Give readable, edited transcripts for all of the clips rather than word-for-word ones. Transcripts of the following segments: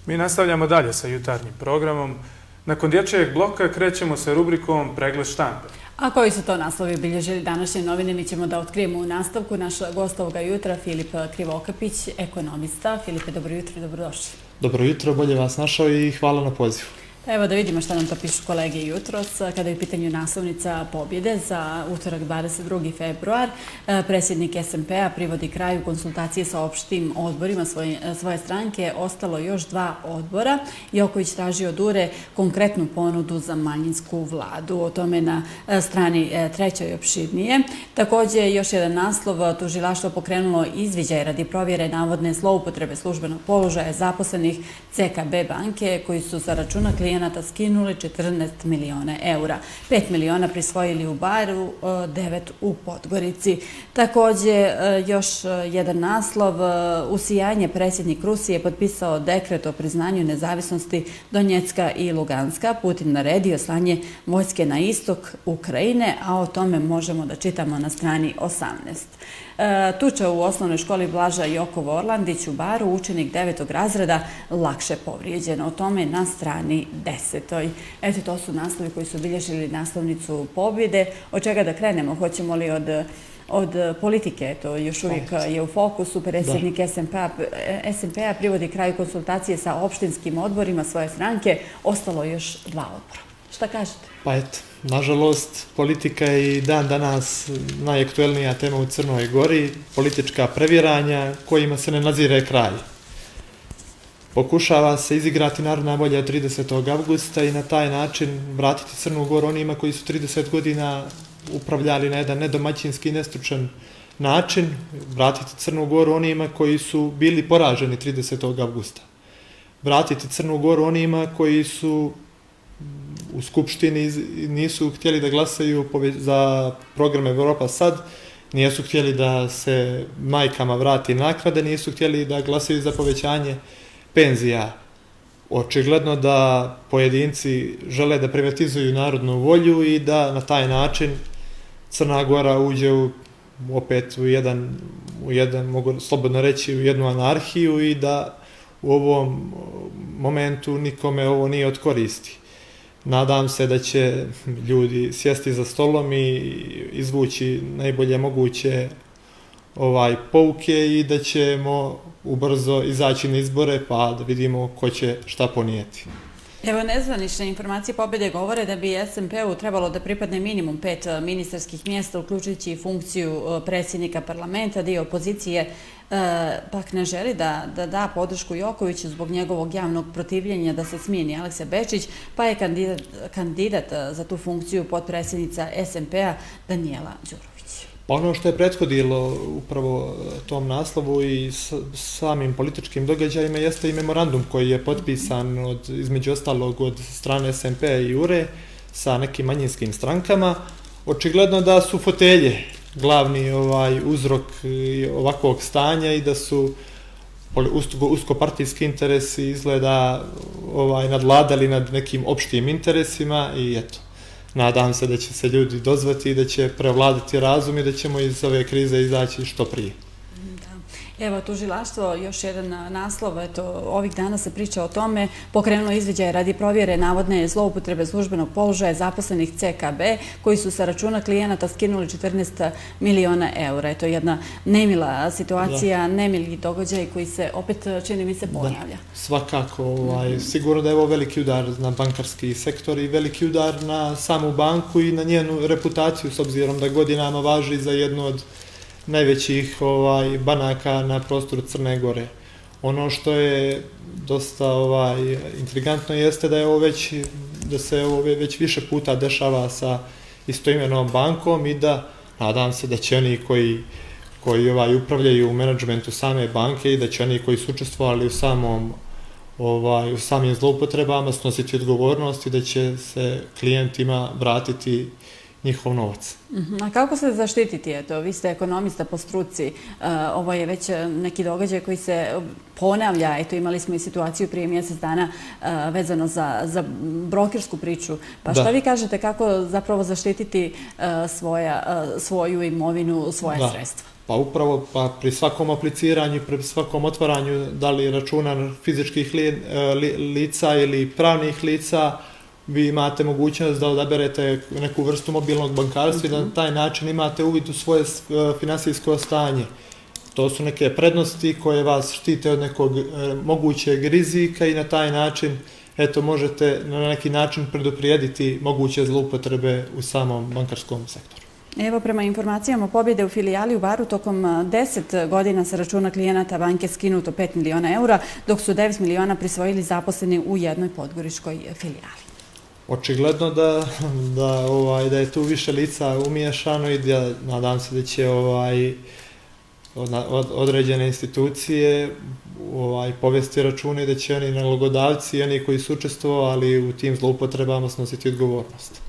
Mi nastavljamo dalje sa jutarnjim programom. Nakon dječjeg bloka krećemo sa rubrikom Pregled štampe. A koji su to naslovi obilježili današnje novine, mi ćemo da otkrijemo u nastavku. Naš gost ovoga jutra, Filip Krivokapić, ekonomista. Filipe, dobro jutro i dobrodošli. Dobro jutro, bolje vas našao i hvala na pozivu. Evo da vidimo šta nam to pišu kolege jutros. Kada je u pitanju naslovnica pobjede za utorak 22. februar, predsjednik SMP-a privodi kraju konsultacije sa opštim odborima svoje stranke. Ostalo još 2 odbora. Joković traži od URE konkretnu ponudu za manjinsku vladu. O tome na strani 3. opširnije. Također još jedan naslov, tužilaštvo pokrenulo izviđaj radi provjere navodne zloupotrebe službenog položaja zaposlenih CKB banke koji su sa računa klijenata skinuli 14 miliona eura. 5 miliona prisvojili u Baru, 9 u Podgorici. Također još jedan naslov, usijanje predsjednik Rusije potpisao dekret o priznanju nezavisnosti Donjecka i Luganska. Putin naredio slanje vojske na istok Ukrajine, a o tome možemo da čitamo na strani 18. Tuča u osnovnoj školi Blaža Jokov Orlandić u Baru, učenik 9. razreda, lakše povrijeđen. O tome na strani 10. Eto, to su naslovi koji su obilježili naslovnicu pobjede. Od čega da krenemo? Hoćemo li od politike? To još uvijek je u fokusu. Predsjednik SMP-a privodi kraju konsultacije sa opštinskim odborima svoje stranke. Ostalo još 2 odbora. Šta kažete? Pa eto, nažalost, politika je i dan danas najaktuelnija tema u Crnoj Gori, politička previranja kojima se ne nadzire kraj. Pokušava se izigrati narodna volja 30. avgusta i na taj način vratiti Crnu Goru onima koji su 30 godina upravljali na jedan nedomaćinski i nestručan način, vratiti Crnu Goru onima koji su bili poraženi 30. avgusta. Vratiti Crnu Goru onima koji su u Skupštini nisu htjeli da glasaju za program Evropa sad, nisu htjeli da se majkama vrati naknade, nisu htjeli da glasaju za povećanje penzija. Očigledno da pojedinci žele da privatizuju narodnu volju i da na taj način Crna Gora uđe opet u jedan, mogu slobodno reći, u jednu anarhiju i da u ovom momentu nikome ovo nije od koristi. Nadam se da će ljudi sjesti za stolom i izvući najbolje moguće pouke i da ćemo ubrzo izaći na izbore pa da vidimo ko će šta ponijeti. Evo, nezvanične informacije pobjede govore da bi SMP-u trebalo da pripadne minimum 5 ministarskih mjesta, uključujući i funkciju predsjednika parlamenta. Dio opozicije pak ne želi da podršku Jokoviću zbog njegovog javnog protivljenja da se smijeni Aleksa Bečić, pa je kandidat za tu funkciju potpredsjednica SMP-a Danijela Đurović. Pa ono što je prethodilo upravo tom naslovu i samim političkim događajima jeste i memorandum koji je potpisan između ostalog od strane SMP-a i URE sa nekim manjinskim strankama. Očigledno da su fotelje glavni uzrok ovakvog stanja i da su uskopartijski interesi izgleda nadvladali nad nekim opštim interesima i eto. Nadam se da će se ljudi dozvati i da će prevladati razum i da ćemo iz ove krize izaći što prije. Evo, tužilaštvo, još jedan naslov, eto, ovih dana se priča o tome, pokrenulo izviđaje radi provjere navodne zloupotrebe službenog položaja zaposlenih CKB, koji su sa računa klijenata skinuli 14 miliona eura. Eto, jedna nemila situacija, nemili događaj koji se opet, čini mi se, ponavlja. Svakako, sigurno da je ovo veliki udar na bankarski sektor i veliki udar na samu banku i na njenu reputaciju, s obzirom da godinama važi za jednu od najvećih banaka na prostoru Crne Gore. Ono što je dosta intrigantno jeste da se ovo već više puta dešava sa istoimenom bankom i da nadam se da će oni koji upravljaju u menadžmentu same banke i da će oni koji su učestvovali u samim zloupotrebama snositi odgovornost i da će se klijentima vratiti njihov novac. A kako se zaštititi? Eto, vi ste ekonomista po struci. Ovo je već neki događaj koji se ponavlja. Eto, imali smo i situaciju prije mjesec dana vezano za brokersku priču. Pa šta vi kažete, kako zapravo zaštititi svoju imovinu, svoje sredstva? Pa upravo pri svakom apliciranju, pri svakom otvaranju da li računa fizičkih lica ili pravnih lica, vi imate mogućnost da odaberete neku vrstu mobilnog bankarstva i da na taj način imate uvid u svoje finansijsko stanje. To su neke prednosti koje vas štite od nekog mogućeg rizika i na taj način možete na neki način preduprijediti moguće zloupotrebe u samom bankarskom sektoru. Evo, prema informacijama Pobjede u filijali u Baru, tokom 10 godina sa računa klijenata banke skinuto 5 miliona eura, dok su 9 miliona prisvojili zaposleni u jednoj podgoričkoj filijali. Očigledno da je tu više lica umiješano i da nadam se da će određene institucije povesti račune i da će oni nalogodavci i oni koji su učestvovali u tim zloupotrebama snositi odgovornost.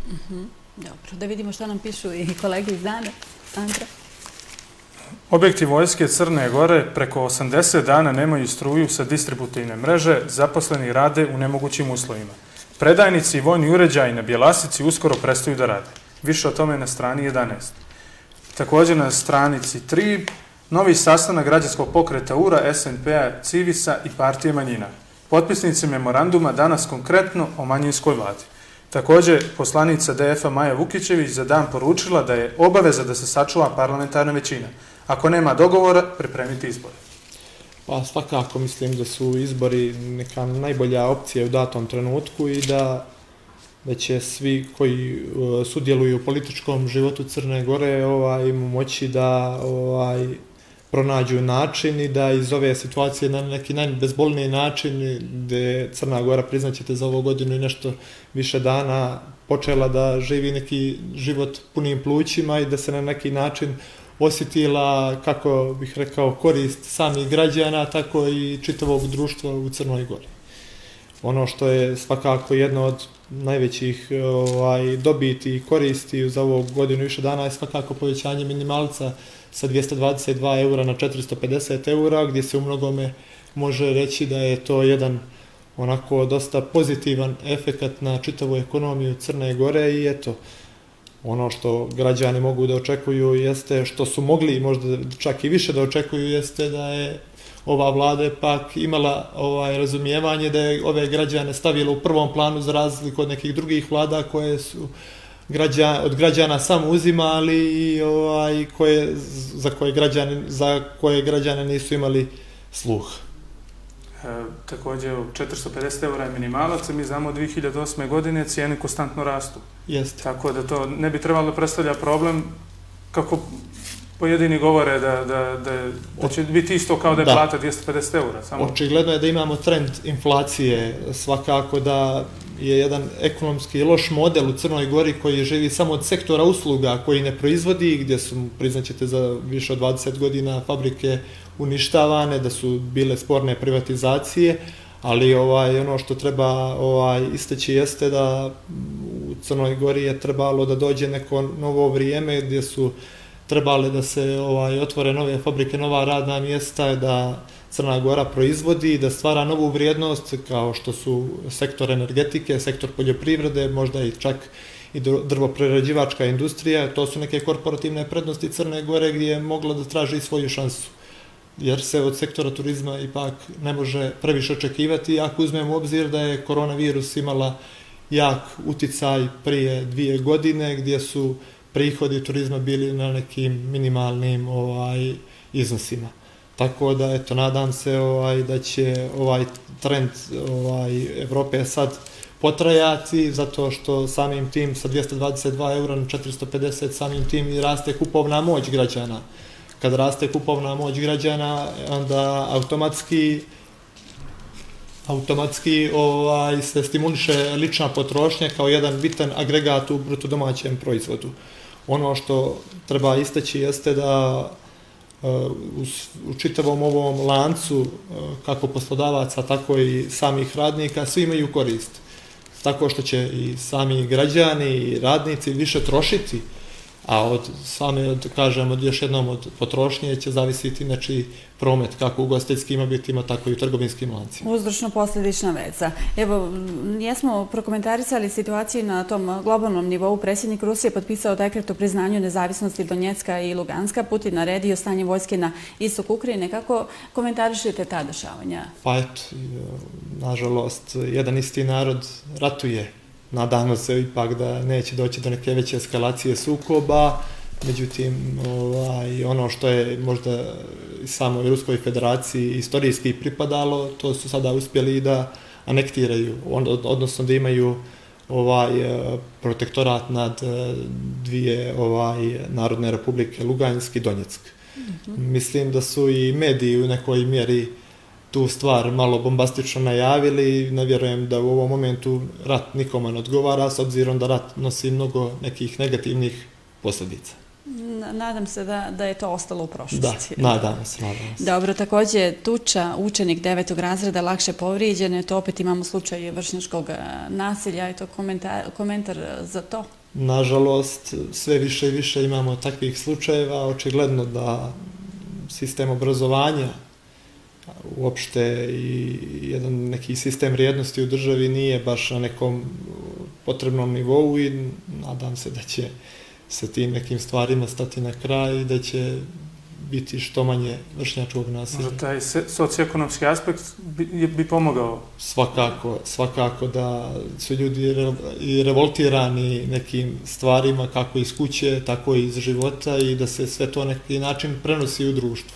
Dobro, da vidimo što nam pišu i kolege iz dana. Andra? Objekti vojske Crne Gore preko 80 dana nemaju struju sa distributivne mreže, zaposleni rade u nemogućim uslovima. Predajnici i vojni uređaji na Bjelasici uskoro prestaju da rade. Više o tome na strani 11. Također na stranici 3, novi sastanak građanskog pokreta URA, SNP-a, Civisa i partije manjina. Potpisnici memoranduma danas konkretno o manjinskoj vladi. Također, poslanica DF-a Maja Vukićević za dan poručila da je obaveza da se sačuva parlamentarna većina. Ako nema dogovora, pripremiti izbore. Pa svakako mislim da su izbori neka najbolja opcija u datom trenutku i da će svi koji sudjeluju u političkom životu Crne Gore moći da pronađu način i da iz ove situacije na neki najbezbolniji način gde Crna Gora, priznaćete, za ovu godinu i nešto više dana počela da živi neki život punim plućima i da se na neki način osjetila, kako bih rekao, korist samih građana, tako i čitavog društva u Crnoj Gori. Ono što je svakako jedno od najvećih dobiti i koristi za ovu godinu i više dana je svakako povećanje minimalca sa 222 eura na 450 eura, gdje se u mnogome može reći da je to jedan onako dosta pozitivan efekat na čitavu ekonomiju Crne Gore i eto, ono što građani mogu da očekuju jeste, što su mogli možda čak i više da očekuju, jeste da je ova vlada pak imala razumijevanje da je ove građane stavila u prvom planu za razliku od nekih drugih vlada koje su od građana samo uzimali i za koje građane nisu imali sluh. Također, 450 eura je minimalac, a mi znamo od 2008. godine cijene konstantno rastu. Jeste. Tako da to ne bi trebalo predstavlja problem, kako pojedini govore da će biti isto kao da je plata 250 eura. Očigledno je da imamo trend inflacije, svakako da je jedan ekonomski loš model u Crnoj Gori koji živi samo od sektora usluga, koji ne proizvodi, gdje su, priznaćete, za više od 20 godina fabrike uništavane, da su bile sporne privatizacije, ali ono što treba istaći jeste da u Crnoj Gori je trebalo da dođe neko novo vrijeme gdje su trebale da se otvore nove fabrike, nova radna mjesta, da Crna Gora proizvodi, da stvara novu vrijednost kao što su sektor energetike, sektor poljoprivrede, možda i čak i drvoprerađivačka industrija. To su neke korporativne prednosti Crne Gore gdje je mogla da traži svoju šansu. Jer se od sektora turizma ipak ne može previše očekivati, ako uzmemo u obzir da je koronavirus imala jak uticaj prije 2 godine, gdje su prihodi turizma bili na nekim minimalnim iznosima. Tako da, eto, nadam se da će ovaj trend Evrope sad potrajati, zato što samim tim sa 222 eura na 450 samim tim i raste kupovna moć građana. Kad raste kupovna moć građana, onda automatski se stimuliše lična potrošnja kao jedan bitan agregat u bruto domaćem proizvodu. Ono što treba istaći jeste da u čitavom ovom lancu, kako poslodavaca, tako i samih radnika, svi imaju korist. Tako što će i sami građani i radnici više trošiti, a od same, kažem, još jednom od potrošnje će zavisiti znači promet kako u ugostiteljskim objektima, tako i u trgovinskim lancima. Uzročno-posljedična veza. Evo, jesmo prokomentarisali situaciju na tom globalnom nivou. Predsjednik Rusije potpisao dekret o priznanju nezavisnosti Donjecka i Luganska. Putin naredio stanje vojske na istok Ukrajine. Kako komentarišete ta dešavanja? Pa eto, nažalost, jedan isti narod ratuje. Nadamo se ipak da neće doći do neke veće eskalacije sukoba, međutim, ono što je možda samoj Ruskoj federaciji istorijski pripadalo, to su sada uspjeli da anektiraju, odnosno da imaju protektorat nad dvije narodne republike, Lugansk i Donjeck. Mislim da su i mediji u nekoj mjeri tu stvar malo bombastično najavili. Ne vjerujem da u ovom momentu rat nikoma ne odgovara, s obzirom da rat nosi mnogo nekih negativnih posljedica. Nadam se da je to ostalo u prošlosti. Da, nadam se. Dobro, također tuča, učenik 9. razreda lakše povrijeđen, to opet imamo slučaj vršnjačkog nasilja, je to komentar za to? Nažalost, sve više i više imamo takvih slučajeva, očigledno da sistem obrazovanja uopšte i jedan neki sistem vrijednosti u državi nije baš na nekom potrebnom nivou i nadam se da će se tim nekim stvarima stati na kraj i da će biti što manje vršnjačkog nasilja. Možda taj socioekonomski aspekt bi pomogao? Svakako da su ljudi i revoltirani nekim stvarima kako iz kuće, tako i iz života i da se sve to na neki način prenosi u društvu.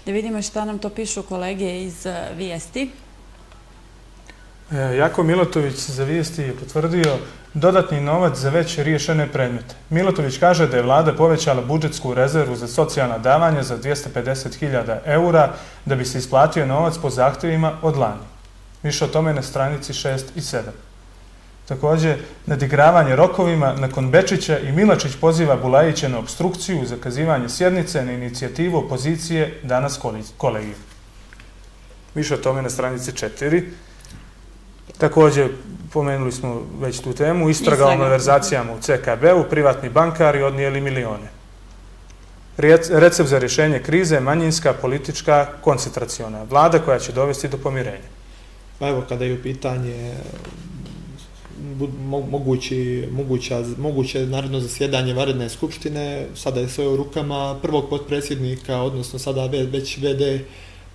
Da vidimo šta nam to pišu kolege iz Vijesti. Jako Milotović za Vijesti je potvrdio dodatni novac za već riješene predmete. Milotović kaže da je vlada povećala budžetsku rezervu za socijalna davanja za 250.000 eura da bi se isplatio novac po zahtjevima od lani. Više o tome na stranici 6 i 7. Također, nadigravanje rokovima nakon Bečića i Milačić poziva Bulajića na obstrukciju, zakazivanje sjednice na inicijativu opozicije danas kolegiju. Više o tome na stranici 4. Također, pomenuli smo već tu temu, istraga o malverzacijama u CKB-u, privatni bankari odnijeli milione. Recept za rješenje krize, manjinska, politička, koncentraciona. Vlada koja će dovesti do pomirenja. Pa evo, kada je u pitanje moguće naredno zasjedanje vanredne skupštine, sada je sve u rukama prvog potpredsjednika, odnosno sada već VD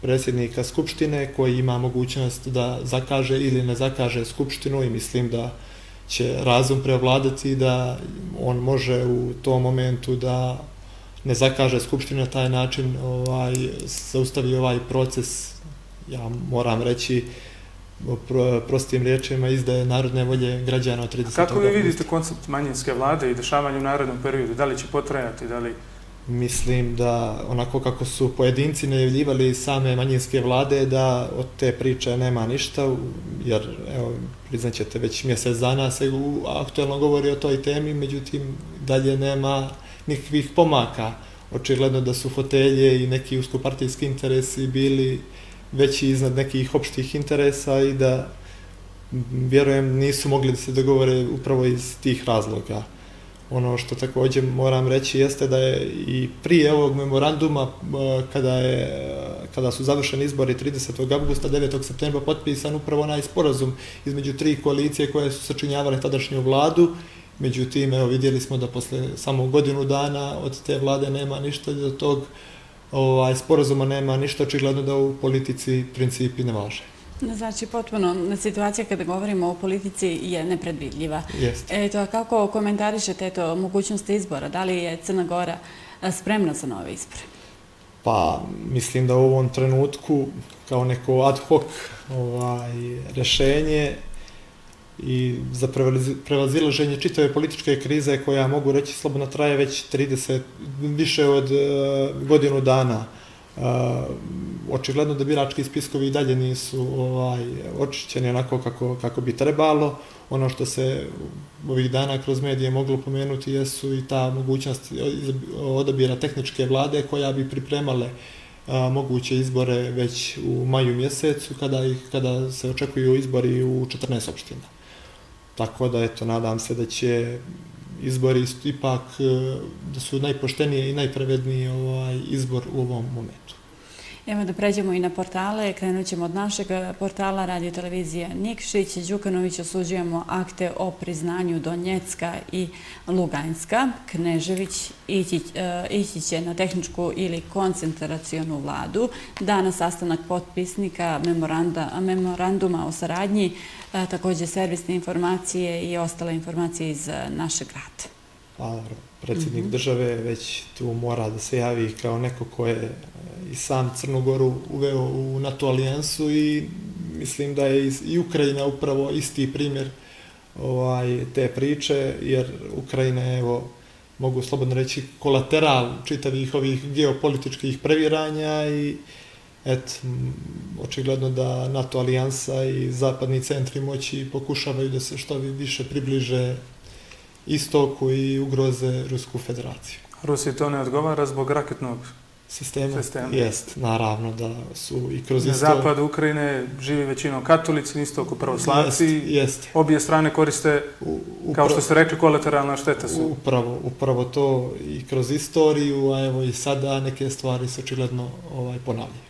predsjednika skupštine, koji ima mogućnost da zakaže ili ne zakaže skupštinu i mislim da će razum prevladati da on može u tom momentu da ne zakaže skupštinu na taj način zaustavi ovaj proces, ja moram reći, prostim riječima, izdaje narodne volje građana od 30. Kako vi vidite koncept manjinske vlade i dešavanje u narednom periodu? Da li će potrajati, da li... Mislim da onako kako su pojedinci najavljivali same manjinske vlade, da od te priče nema ništa, jer evo, priznaćete, već mjesec dana se aktuelno govori o toj temi, međutim dalje nema nikakvih pomaka. Očigledno da su fotelje i neki uskopartijski interesi bili veći iznad nekih opštih interesa i da, vjerujem, nisu mogli da se dogovore upravo iz tih razloga. Ono što također moram reći jeste da je i prije ovog memoranduma, kada su završeni izbori 30. augusta, 9. septembra potpisan upravo onaj sporazum između tri koalicije koje su sačinjavale tadašnju vladu. Međutim, evo, vidjeli smo da posle samo godinu dana od te vlade nema ništa, do tog sporazuma nema ništa, očigledno da u politici principi ne važe. Znači, potpuno situacija kada govorimo o politici je nepredvidljiva. Jeste. Kako komentarišete mogućnosti izbora? Da li je Crna Gora spremna za nove izbore? Pa, mislim da u ovom trenutku kao neko ad hoc rješenje i za prevazilaženje čitave političke krize koja, mogu reći, slobodno traje već više od godinu dana. Očigledno da birački spiskovi i dalje nisu očišćeni onako kako bi trebalo. Ono što se ovih dana kroz medije moglo pomenuti jesu i ta mogućnost odabira tehničke vlade koja bi pripremale moguće izbore već u maju mjesecu kada se očekuju izbori u 14 opština. Tako da, eto, nadam se da će izbori ipak da su najpoštenije i najpravedniji izbor u ovom momentu. Evo da pređemo i na portale. Krenut ćemo od našeg portala Radio televizija Nikšić. Đukanović osuđujemo akte o priznanju Donjecka i Luganska. Knežević ići će na tehničku ili koncentracionu vladu. Danas sastanak potpisnika memoranduma o saradnji, također servisne informacije i ostale informacije iz našeg grada. Pa, predsjednik države već tu mora da se javi kao neko ko je i sam Crnu Goru uveo u NATO alijansu i mislim da je i Ukrajina upravo isti primjer te priče, jer Ukrajina je, evo, mogu slobodno reći, kolateral čitavih ovih geopolitičkih previranja i očigledno da NATO alijansa i zapadni centri moći pokušavaju da se što više približe istoku i ugroze Rusku federaciju. Rusiji to ne odgovara zbog raketnog sistema. Jest, naravno da su i kroz na zapadu Ukrajine živi većinom katolici, na istoku pravoslavci. Obje strane koriste, kao što ste rekli, kolateralna šteta su. Upravo to i kroz istoriju, a evo i sada neke stvari se očigledno ponavljaju.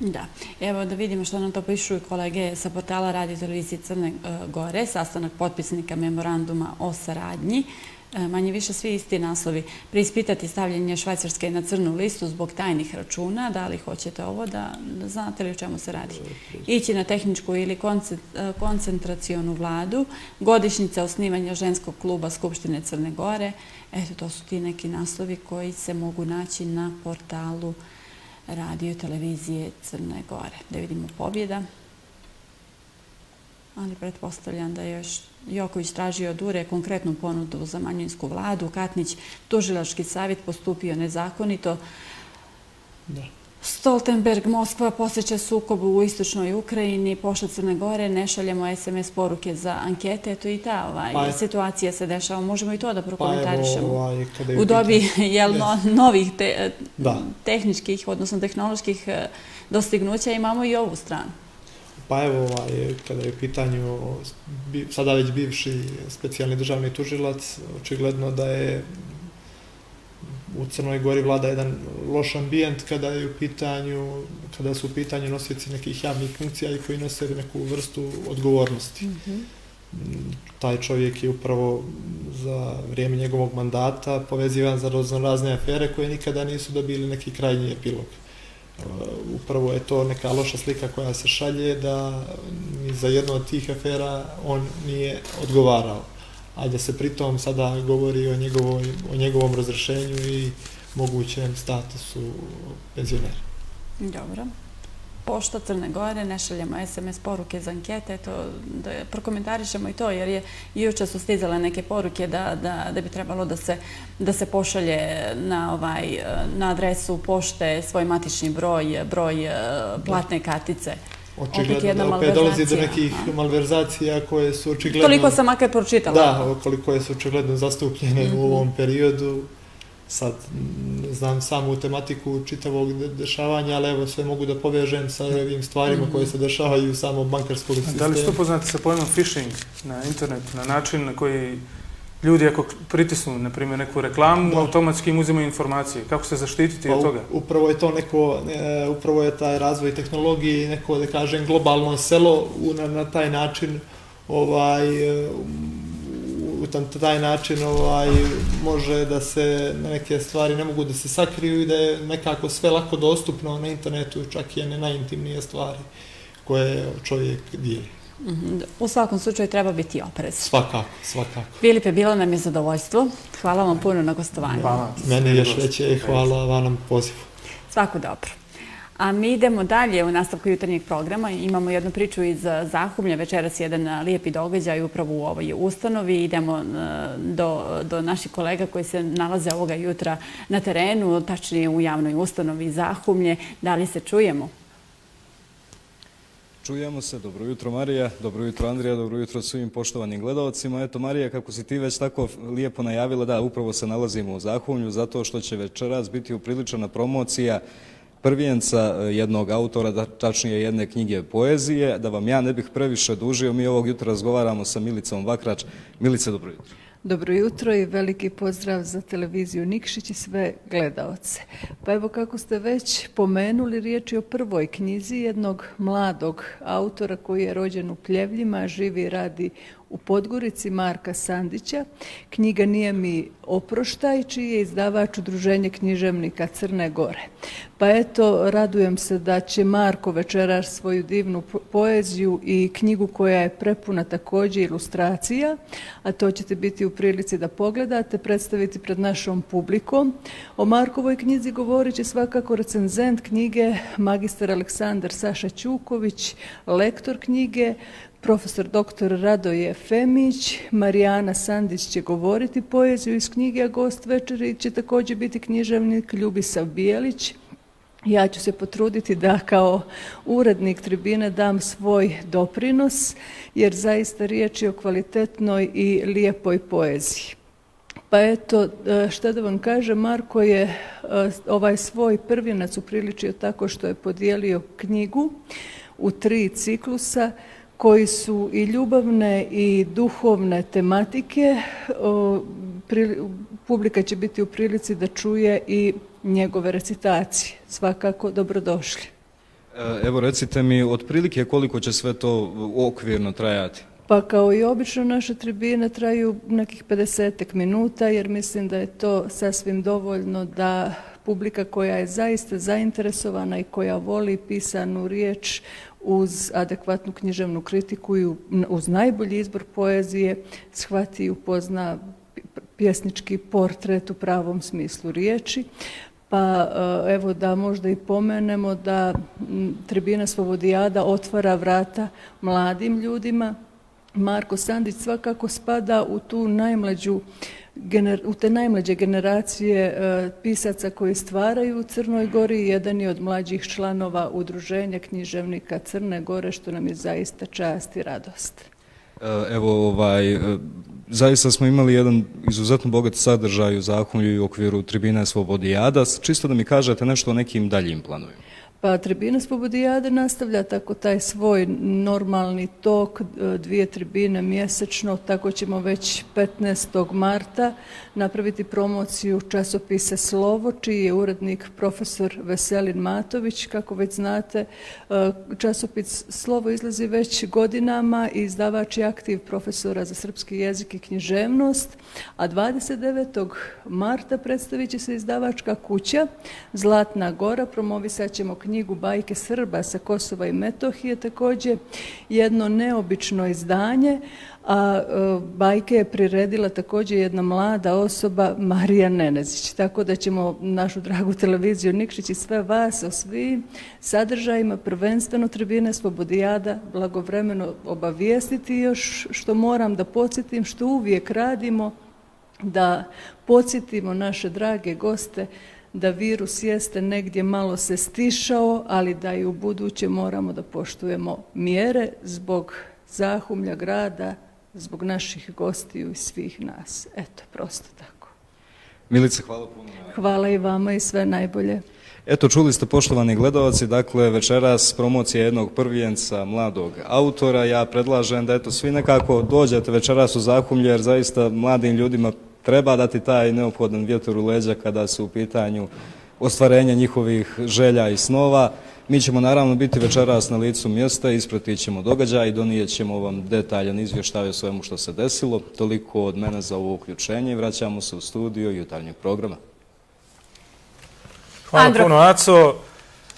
Da, evo da vidimo što nam to pišu i kolege sa portala Radio televizije Crne Gore, sastanak potpisnika memoranduma o saradnji. Manje više svi isti naslovi. Preispitati stavljanje Švajcarske na crnu listu zbog tajnih računa. Da li hoćete ovo da znate li o čemu se radi? Ići na tehničku ili koncentracionu vladu. Godišnjica osnivanja ženskog kluba Skupštine Crne Gore. Eto, to su ti neki naslovi koji se mogu naći na portalu Radio televizije Crne Gore. Da vidimo pobjeda. Ali pretpostavljam da je još Joković tražio od URE konkretnu ponudu za manjinsku vladu. Katnić, tužilački savjet postupio nezakonito. Stoltenberg, Moskva posjeća sukobu u istočnoj Ukrajini, pošta Crne Gore, ne šaljemo SMS poruke za ankete. Eto i ta situacija se dešava. Možemo i to da prokomentarišemo. U dobi novih tehničkih, odnosno tehnoloških dostignuća imamo i ovu stranu. Pa evo, kada je u pitanju sada već bivši specijalni državni tužilac, očigledno da je u Crnoj Gori vlada jedan loš ambijent kada su u pitanju nosioci nekih javnih funkcija i koji nose neku vrstu odgovornosti. Taj čovjek je upravo za vrijeme njegovog mandata povezivan za razne afere koje nikada nisu dobili neki krajnji epilog. Upravo je to neka loša slika koja se šalje da ni za jednu od tih afera on nije odgovarao. A da se pritom sada govori o njegovom razrešenju i mogućem statusu penzionera. Dobro. Pošta Crne Gore, ne šaljemo SMS poruke za ankete, da prokomentarišemo i to, jer je jučer su stizale neke poruke da bi trebalo da se pošalje na adresu pošte svoj matični broj platne kartice. Očigledno da opet dolazi do nekih malverzacija koje su očigledno... Toliko sam makar pročitala. Da, koliko su očigledno zastupljene u ovom periodu. Sad znam samu tematiku čitavog dešavanja, ali evo sve mogu da povežem sa ovim stvarima koje se dešavaju u samom bankarskog sistemu. Da li ste upoznati sa pojmom phishing na internetu, na način na koji ljudi ako pritisnu, na primjer, neku reklamu, automatski im uzimaju informacije? Kako se zaštititi od toga? Upravo je taj razvoj tehnologije i neko, da kažem, globalno selo na taj način taj način može da se neke stvari ne mogu da se sakriju i da je nekako sve lako dostupno na internetu, čak i one najintimnije stvari koje čovjek dijeli. U svakom slučaju treba biti oprez. Svakako. Filipe, bilo nam je zadovoljstvo. Hvala vam puno na gostovanju. Meni još veće hvala vam na pozivu. Svako dobro. A mi idemo dalje u nastavku jutarnjeg programa. Imamo jednu priču iz Zahumlja. Večeras jedan lijepi događaj upravo u ovoj ustanovi. Idemo do naših kolega koji se nalaze ovoga jutra na terenu, tačnije u javnoj ustanovi Zahumlje. Da li se čujemo? Čujemo se. Dobro jutro, Marija. Dobro jutro, Andrija. Dobro jutro svim poštovanim gledalcima. Eto, Marija, kako si ti već tako lijepo najavila, da, upravo se nalazimo u Zahumlju zato što će večeras biti upriličena promocija prvijenca jednog autora, tačnije jedne knjige poezije. Da vam ja ne bih previše dužio, mi ovog jutra razgovaramo sa Milicom Vakrač. Milice, dobro jutro. Dobro jutro i veliki pozdrav za televiziju Nikšić i sve gledaoce. Pa evo kako ste već pomenuli, riječ je o prvoj knjizi jednog mladog autora koji je rođen u Pljevljima, živi i radi u Podgorici, Marka Sandića. Knjiga Nije mi oproštaj, čiji je izdavač Udruženje književnika Crne Gore. Pa eto, radujem se da će Marko večeras svoju divnu poeziju i knjigu koja je prepuna također ilustracija, a to ćete biti u prilici da pogledate, predstaviti pred našom publikom. O Markovoj knjizi govorit će svakako recenzent knjige magistar Aleksandar Saša Ćuković, lektor knjige, profesor dr. Radoje Femić, Marijana Sandić će govoriti poeziju iz knjige, a gost večeri će također biti književnik Ljubisav Bijelić. Ja ću se potruditi da kao urednik tribine dam svoj doprinos, jer zaista riječ je o kvalitetnoj i lijepoj poeziji. Pa eto, šta da vam kažem, Marko je ovaj svoj prvinac upriličio tako što je podijelio knjigu u 3 ciklusa, koji su i ljubavne i duhovne tematike. Publika će biti u prilici da čuje i njegove recitacije. Svakako dobrodošli. Evo recite mi otprilike koliko će sve to okvirno trajati? Pa kao i obično naše tribine traju nekih 50 minuta, jer mislim da je to sasvim dovoljno da publika koja je zaista zainteresovana i koja voli pisanu riječ uz adekvatnu književnu kritiku i uz najbolji izbor poezije shvati i upozna pjesnički portret u pravom smislu riječi. Pa evo da možda i pomenemo da tribina Slobodijada otvara vrata mladim ljudima. Marko Sandić svakako spada u tu u te najmlađe generacije pisaca koji stvaraju u Crnoj Gori. Jedan je od mlađih članova Udruženja književnika Crne Gore, što nam je zaista čast i radost. Evo, zaista smo imali jedan izuzetno bogat sadržaj u Zahumlju i u okviru tribine Slobodijada. Čisto da mi kažete nešto o nekim daljim planovima. Pa tribina Slobodijade nastavlja tako taj svoj normalni tok, 2 tribine mjesečno, tako ćemo već 15. marta napraviti promociju časopisa Slovo, čiji je urednik profesor Veselin Matović. Kako već znate, časopis Slovo izlazi već godinama i izdavač je aktiv profesora za srpski jezik i književnost, a 29. marta predstavit će se izdavačka kuća Zlatna Gora, promovisat ćemo knjigu Bajke Srba sa Kosova i Metohije, također jedno neobično izdanje, a bajke je priredila također jedna mlada osoba, Marija Nenezić. Tako da ćemo našu dragu televiziju Nikšić i sve vas o svim sadržajima, prvenstveno tribine Slobodijada, blagovremeno obavijestiti. Još što moram da podsjetim, što uvijek radimo, da podsjetimo naše drage goste da virus jeste negdje malo se stišao, ali da i u buduće moramo da poštujemo mjere zbog Zahumlja grada, zbog naših gostiju i svih nas. Eto, prosto tako. Milice, hvala puno. Hvala i vama i sve najbolje. Eto, čuli ste poštovani gledalci, dakle večeras promocija jednog prvijenca mladog autora. Ja predlažem da eto svi nekako dođete večeras u Zahumlje, jer zaista mladim ljudima treba dati taj neophodan vjetar u leđa kada su u pitanju ostvarenja njihovih želja i snova. Mi ćemo naravno biti večeras na licu mjesta, ispratit ćemo događaj i donijet ćemo vam detaljan izvještaj o svemu što se desilo. Toliko od mene za ovo uključenje i vraćamo se u studio jutarnjeg programa. Hvala puno, Aco.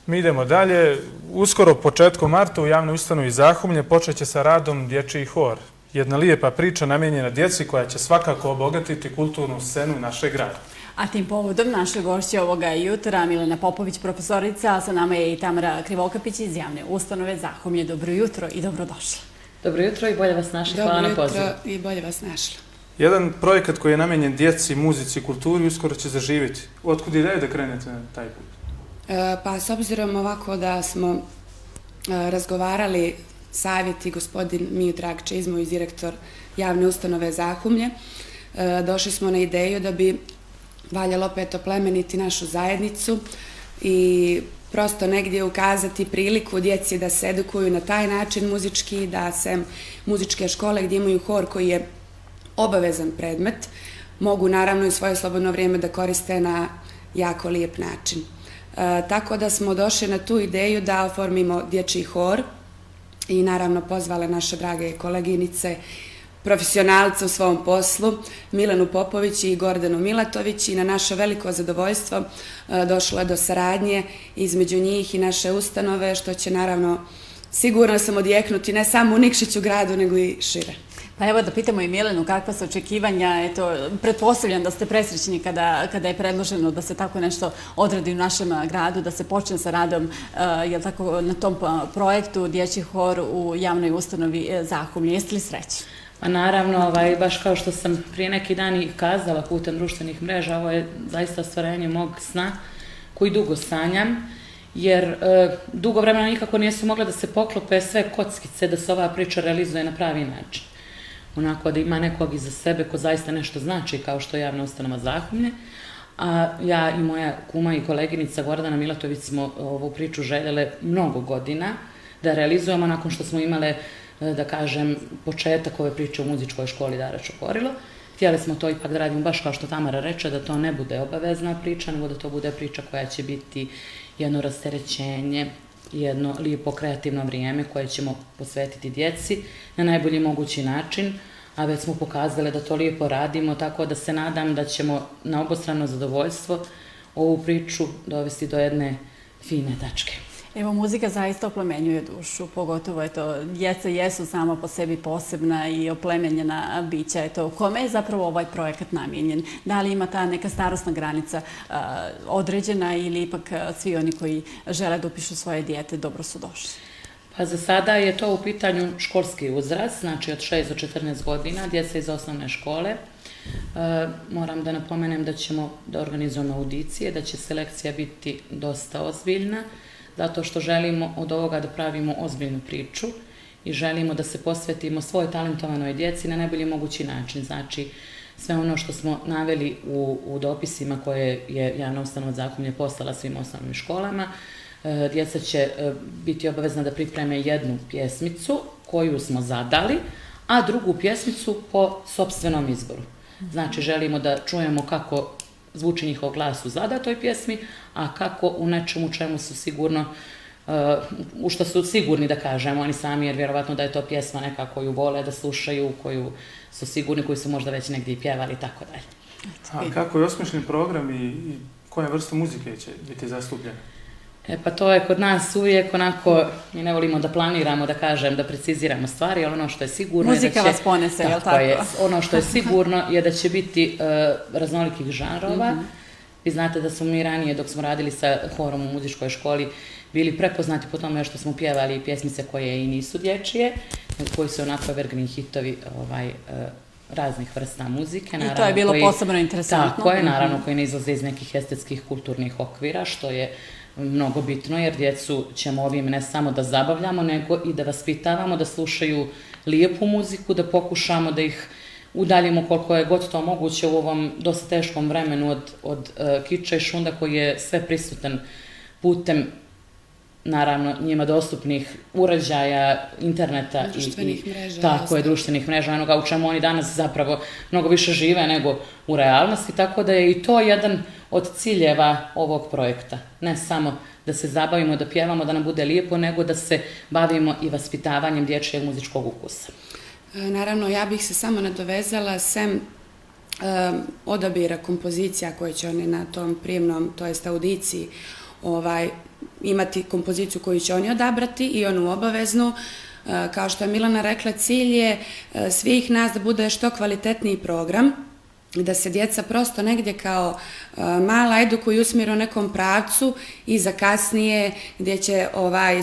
Mi idemo dalje. Uskoro početkom marta u javnoj ustanovi Zahumlje počet će sa radom Dječji hor. Jedna lijepa priča namijenjena djeci koja će svakako obogatiti kulturnu scenu našeg grada. A tim povodom naše gošće ovoga jutra, Milena Popović, profesorica, a sa nama je i Tamara Krivokapić iz javne ustanove Zahumlje. Dobro jutro i dobrodošla. Dobro jutro i bolje vas našli. Hvala na pozivu. Dobro jutro i bolje vas našli. Jedan projekat koji je namijenjen djeci, muzici i kulturi uskoro će zaživjeti. Otkud ideja da krenete na taj put? Pa s obzirom ovako da smo razgovarali savjet i gospodin Miodrag Čizmović, direktor javne ustanove Zahumlje, došli smo na ideju da bi valjalo opet oplemeniti našu zajednicu i prosto negdje ukazati priliku djeci da se edukuju na taj način muzički, da se muzičke škole gdje imaju hor koji je obavezan predmet, mogu naravno i svoje slobodno vrijeme da koriste na jako lijep način. Tako da smo došli na tu ideju da oformimo dječji hor i naravno pozvale naše drage koleginice, profesionalce u svom poslu, Milenu Popović i Gordanu Milatović, i na naše veliko zadovoljstvo došlo je do saradnje između njih i naše ustanove, što će naravno sigurno sam odjeknuti ne samo u Nikšiću gradu, nego i šire. Pa evo da pitamo i Milenu kakva su očekivanja. Eto, pretpostavljam da ste presrećni kada je predloženo da se tako nešto odradi u našem gradu, da se počne sa radom na tom projektu Dječji hor u javnoj ustanovi Zahumlje. Jeste li srećni? Pa naravno, baš kao što sam prije neki dan i kazala putem društvenih mreža, ovo je zaista ostvarenje mog sna koji dugo sanjam, jer dugo vremena nikako nisu mogle da se poklope sve kockice da se ova priča realizuje na pravi način. Onako da ima nekog iza sebe ko zaista nešto znači, kao što je javna ustanova Zahumlje. A ja i moja kuma i koleginica Gordana Milatović smo ovu priču željele mnogo godina da realizujemo nakon što smo imale, da kažem, početak ove priče u muzičkoj školi Dara Čokorilo. Htjeli smo to ipak da radimo baš kao što Tamara reče, da to ne bude obavezna priča, nego da to bude priča koja će biti jedno rasterećenje, jedno lijepo kreativno vrijeme koje ćemo posvetiti djeci na najbolji mogući način, a već smo pokazali da to lijepo radimo, tako da se nadam da ćemo na obostrano zadovoljstvo ovu priču dovesti do jedne fine tačke. Evo, muzika zaista oplemenjuje dušu, pogotovo djeca jesu sama po sebi posebna i oplemenjena bića. Kome je zapravo ovaj projekat namijenjen? Da li ima ta neka starosna granica određena ili ipak svi oni koji žele da upišu svoje dijete dobro su došli? Pa za sada je to u pitanju školski uzrast, znači od 6 do 14 godina, djeca iz osnovne škole. Moram da napomenem da ćemo da organizujemo audicije, da će selekcija biti dosta ozbiljna, zato što želimo od ovoga da pravimo ozbiljnu priču i želimo da se posvetimo svojoj talentovanoj djeci na najbolji mogući način. Znači, sve ono što smo naveli u dopisima koje je javna ustanova Zahumlje poslala svim osnovnim školama, djeca će biti obavezna da pripreme jednu pjesmicu koju smo zadali, a drugu pjesmicu po sopstvenom izboru. Znači, želimo da čujemo kako zvuči njihov glas u zadatoj pjesmi, a kako u nečemu čemu su sigurno, u što su sigurni da kažemo oni sami, jer vjerovatno da je to pjesma neka koju vole da slušaju, koju su sigurni, koji su možda već negdje i pjevali i tako dalje. A kako je osmišljen program i koja vrsta muzike će biti zastupljena? Pa to je kod nas uvijek onako, mi ne volimo da planiramo, da kažem, da preciziramo stvari, ali ono što je sigurno je da će... Muzika vas ponese, je li tako? Ono što je sigurno je da će biti raznolikih žanrova. Vi znate da smo mi ranije, dok smo radili sa horom u muzičkoj školi, bili prepoznati po tome što smo pjevali pjesmice koje i nisu dječje, koji su onako evergreen hitovi raznih vrsta muzike. I to je bilo posebno interesantno. Tako je, naravno, koji ne izlaze iz nekih estetskih kulturnih okvira, što je mnogo bitno, jer djecu ćemo ovim ne samo da zabavljamo, nego i da vaspitavamo, da slušaju lijepu muziku, da pokušamo da ih udaljimo koliko je god to moguće u ovom dosta teškom vremenu od kiča i šunda koji je sve prisutan putem, naravno, njima dostupnih uređaja, interneta društvenih mreža. Tako je, društvenih mreža, onoga u čemu oni danas zapravo mnogo više žive nego u realnosti, tako da je i to jedan od ciljeva ovog projekta. Ne samo da se zabavimo, da pjevamo, da nam bude lijepo, nego da se bavimo i vaspitavanjem dječjeg muzičkog ukusa. Naravno, ja bih se samo nadovezala sem odabira kompozicija koje će oni na tom prijemnom, to jest audiciji, imati kompoziciju koju će oni odabrati i onu obaveznu. Kao što je Milana rekla, cilj je svih nas da bude što kvalitetniji program, da se djeca prosto negdje kao mala edukuju i usmjere u nekom pravcu i za kasnije gdje će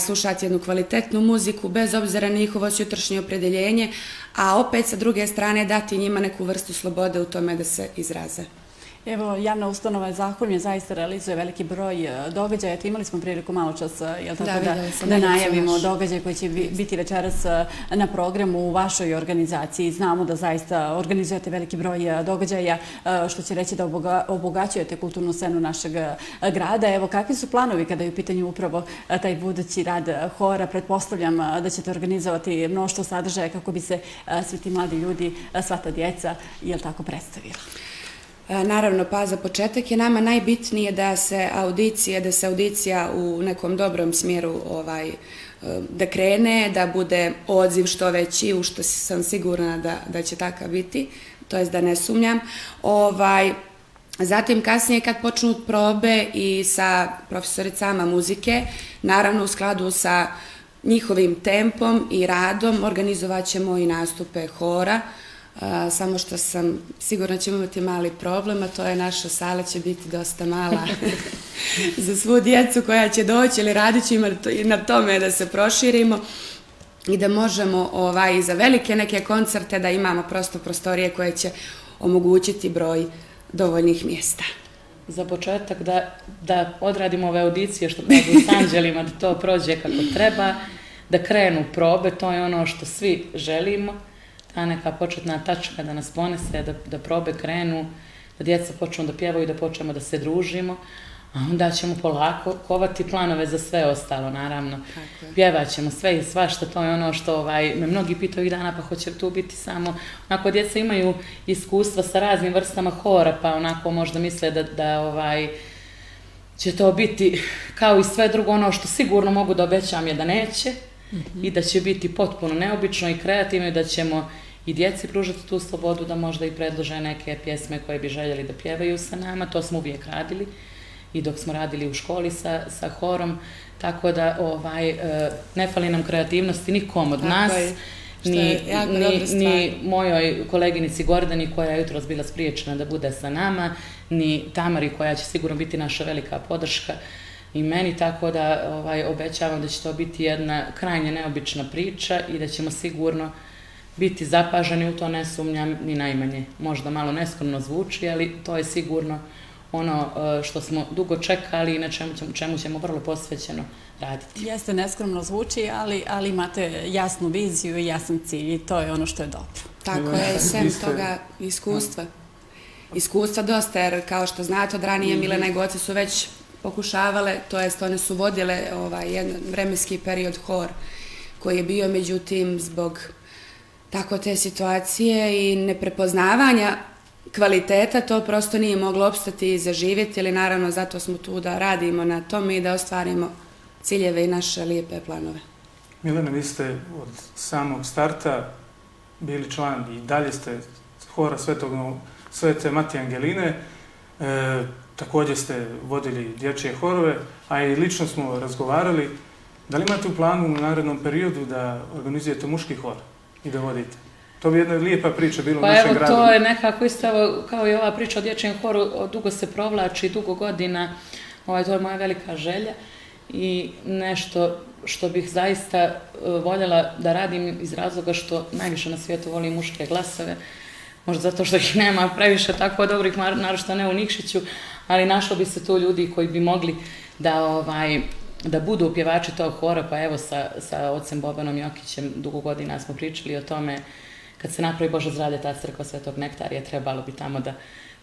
slušati jednu kvalitetnu muziku bez obzira na njihovo jutrošnje opredjeljenje, a opet sa druge strane dati njima neku vrstu slobode u tome da se izraze. Evo, javna ustanova Zaholje zaista realizuje veliki broj događaja. Imali smo priliku malo čas da najavimo događaj koji će biti večeras na programu u vašoj organizaciji. Znamo da zaista organizujete veliki broj događaja, što će reći da obogaćujete kulturnu scenu našeg grada. Evo, kakvi su planovi kada je u pitanju upravo taj budući rad hora? Pretpostavljam da ćete organizovati mnoštvo sadržaja kako bi se svi ti mladi ljudi, sva ta djeca, predstavila. Naravno, pa za početak je nama najbitnije da se audicija u nekom dobrom smjeru da krene, da bude odziv što veći, u što sam sigurna da će takav biti, to jest da ne sumnjam. Zatim kasnije kad počnu probe i sa profesoricama muzike, naravno u skladu sa njihovim tempom i radom organizovat ćemo i nastupe hora. Samo što sam sigurno ćemo imati mali problem, a to je naša sala će biti dosta mala za svu djecu koja će doći, ali radit ćemo i na tome da se proširimo i da možemo i za velike neke koncerte da imamo prosto prostorije koje će omogućiti broj dovoljnih mjesta. Za početak da odradimo ove audicije, što kažu s anđelima, da to prođe kako treba, da krenu probe, to je ono što svi želimo. Ta neka početna tačka da nas ponese, da probe krenu, da djeca počnu da pjevaju, da počnemo da se družimo, a onda ćemo polako kovati planove za sve ostalo, naravno. Pjevat ćemo sve i svašta, to je ono što me mnogi pitaju ovih dana, pa hoće tu biti samo, onako djeca imaju iskustva sa raznim vrstama hora, pa onako možda misle da će to biti kao i sve drugo, ono što sigurno mogu da obećam je da neće, i da će biti potpuno neobično i kreativno i da ćemo i djeci pružati tu slobodu da možda i predlože neke pjesme koje bi željeli da pjevaju sa nama. To smo uvijek radili i dok smo radili u školi sa horom, tako da ne fali nam kreativnosti nikom od nas, ni mojoj koleginici Gordani koja je jutros bila spriječena da bude sa nama, ni Tamari koja će sigurno biti naša velika podrška i meni, tako da obećavam da će to biti jedna krajnje neobična priča i da ćemo sigurno biti zapaženi, u to ne sumnjam ni najmanje. Možda malo neskromno zvuči, ali to je sigurno ono što smo dugo čekali i na čemu ćemo vrlo posvećeno raditi. Jeste, neskromno zvuči, ali imate jasnu viziju i jasan cilj i to je ono što je dobro. Tako je, sem toga iskustva. Iskustva dosta, jer kao što znate od ranije Milena i Goce su već pokušavale, to jest one su vodile jedan vremenski period hor koji je bio, međutim, zbog tako te situacije i neprepoznavanja kvaliteta, to prosto nije moglo opstati i zaživjeti, ali naravno zato smo tu da radimo na tome i da ostvarimo ciljeve i naše lijepe planove. Milena, vi ste od samog starta bili član i dalje ste hora Svete Matije Angeline, također ste vodili dječje horove, a i lično smo razgovarali. Da li imate u planu u narednom periodu da organizujete muški hor i da vodite? To bi jedna lijepa priča bilo u našem gradu. To je nekako isto kao i ova priča o dječjem horu, dugo se provlači, dugo godina, to je moja velika želja i nešto što bih zaista voljela da radim iz razloga što najviše na svijetu volim muške glasove, možda zato što ih nema previše tako dobrih, naročito ne u Nikšiću, ali našlo bi se tu ljudi koji bi mogli da budu pjevači tog hora, pa evo sa ocem Bobanom Jokićem dugo godina smo pričali o tome, kad se napravi Bože zdravlje ta crkva Svetog Nektarija, trebalo bi tamo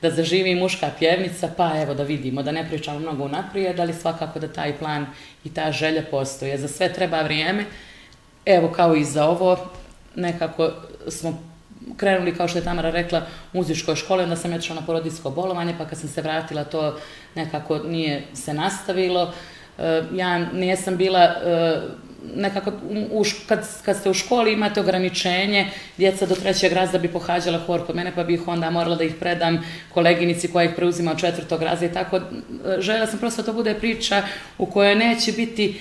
da zaživi muška pjevnica, pa evo da vidimo, da ne pričamo mnogo unaprijed, ali svakako da taj plan i ta želja postoje. Za sve treba vrijeme, evo kao i za ovo, nekako smo krenuli, kao što je Tamara rekla, u muzičkoj školi, onda sam otišla na porodiljsko bolovanje, pa kad sam se vratila to nekako nije se nastavilo. Ja nisam bila nekako, kad ste u školi imate ograničenje, djeca do 3. razreda bi pohađala hor kod mene, pa bih onda morala da ih predam koleginici koja ih preuzima od 4. razreda i tako. Željela sam prosto da to bude priča u kojoj neće biti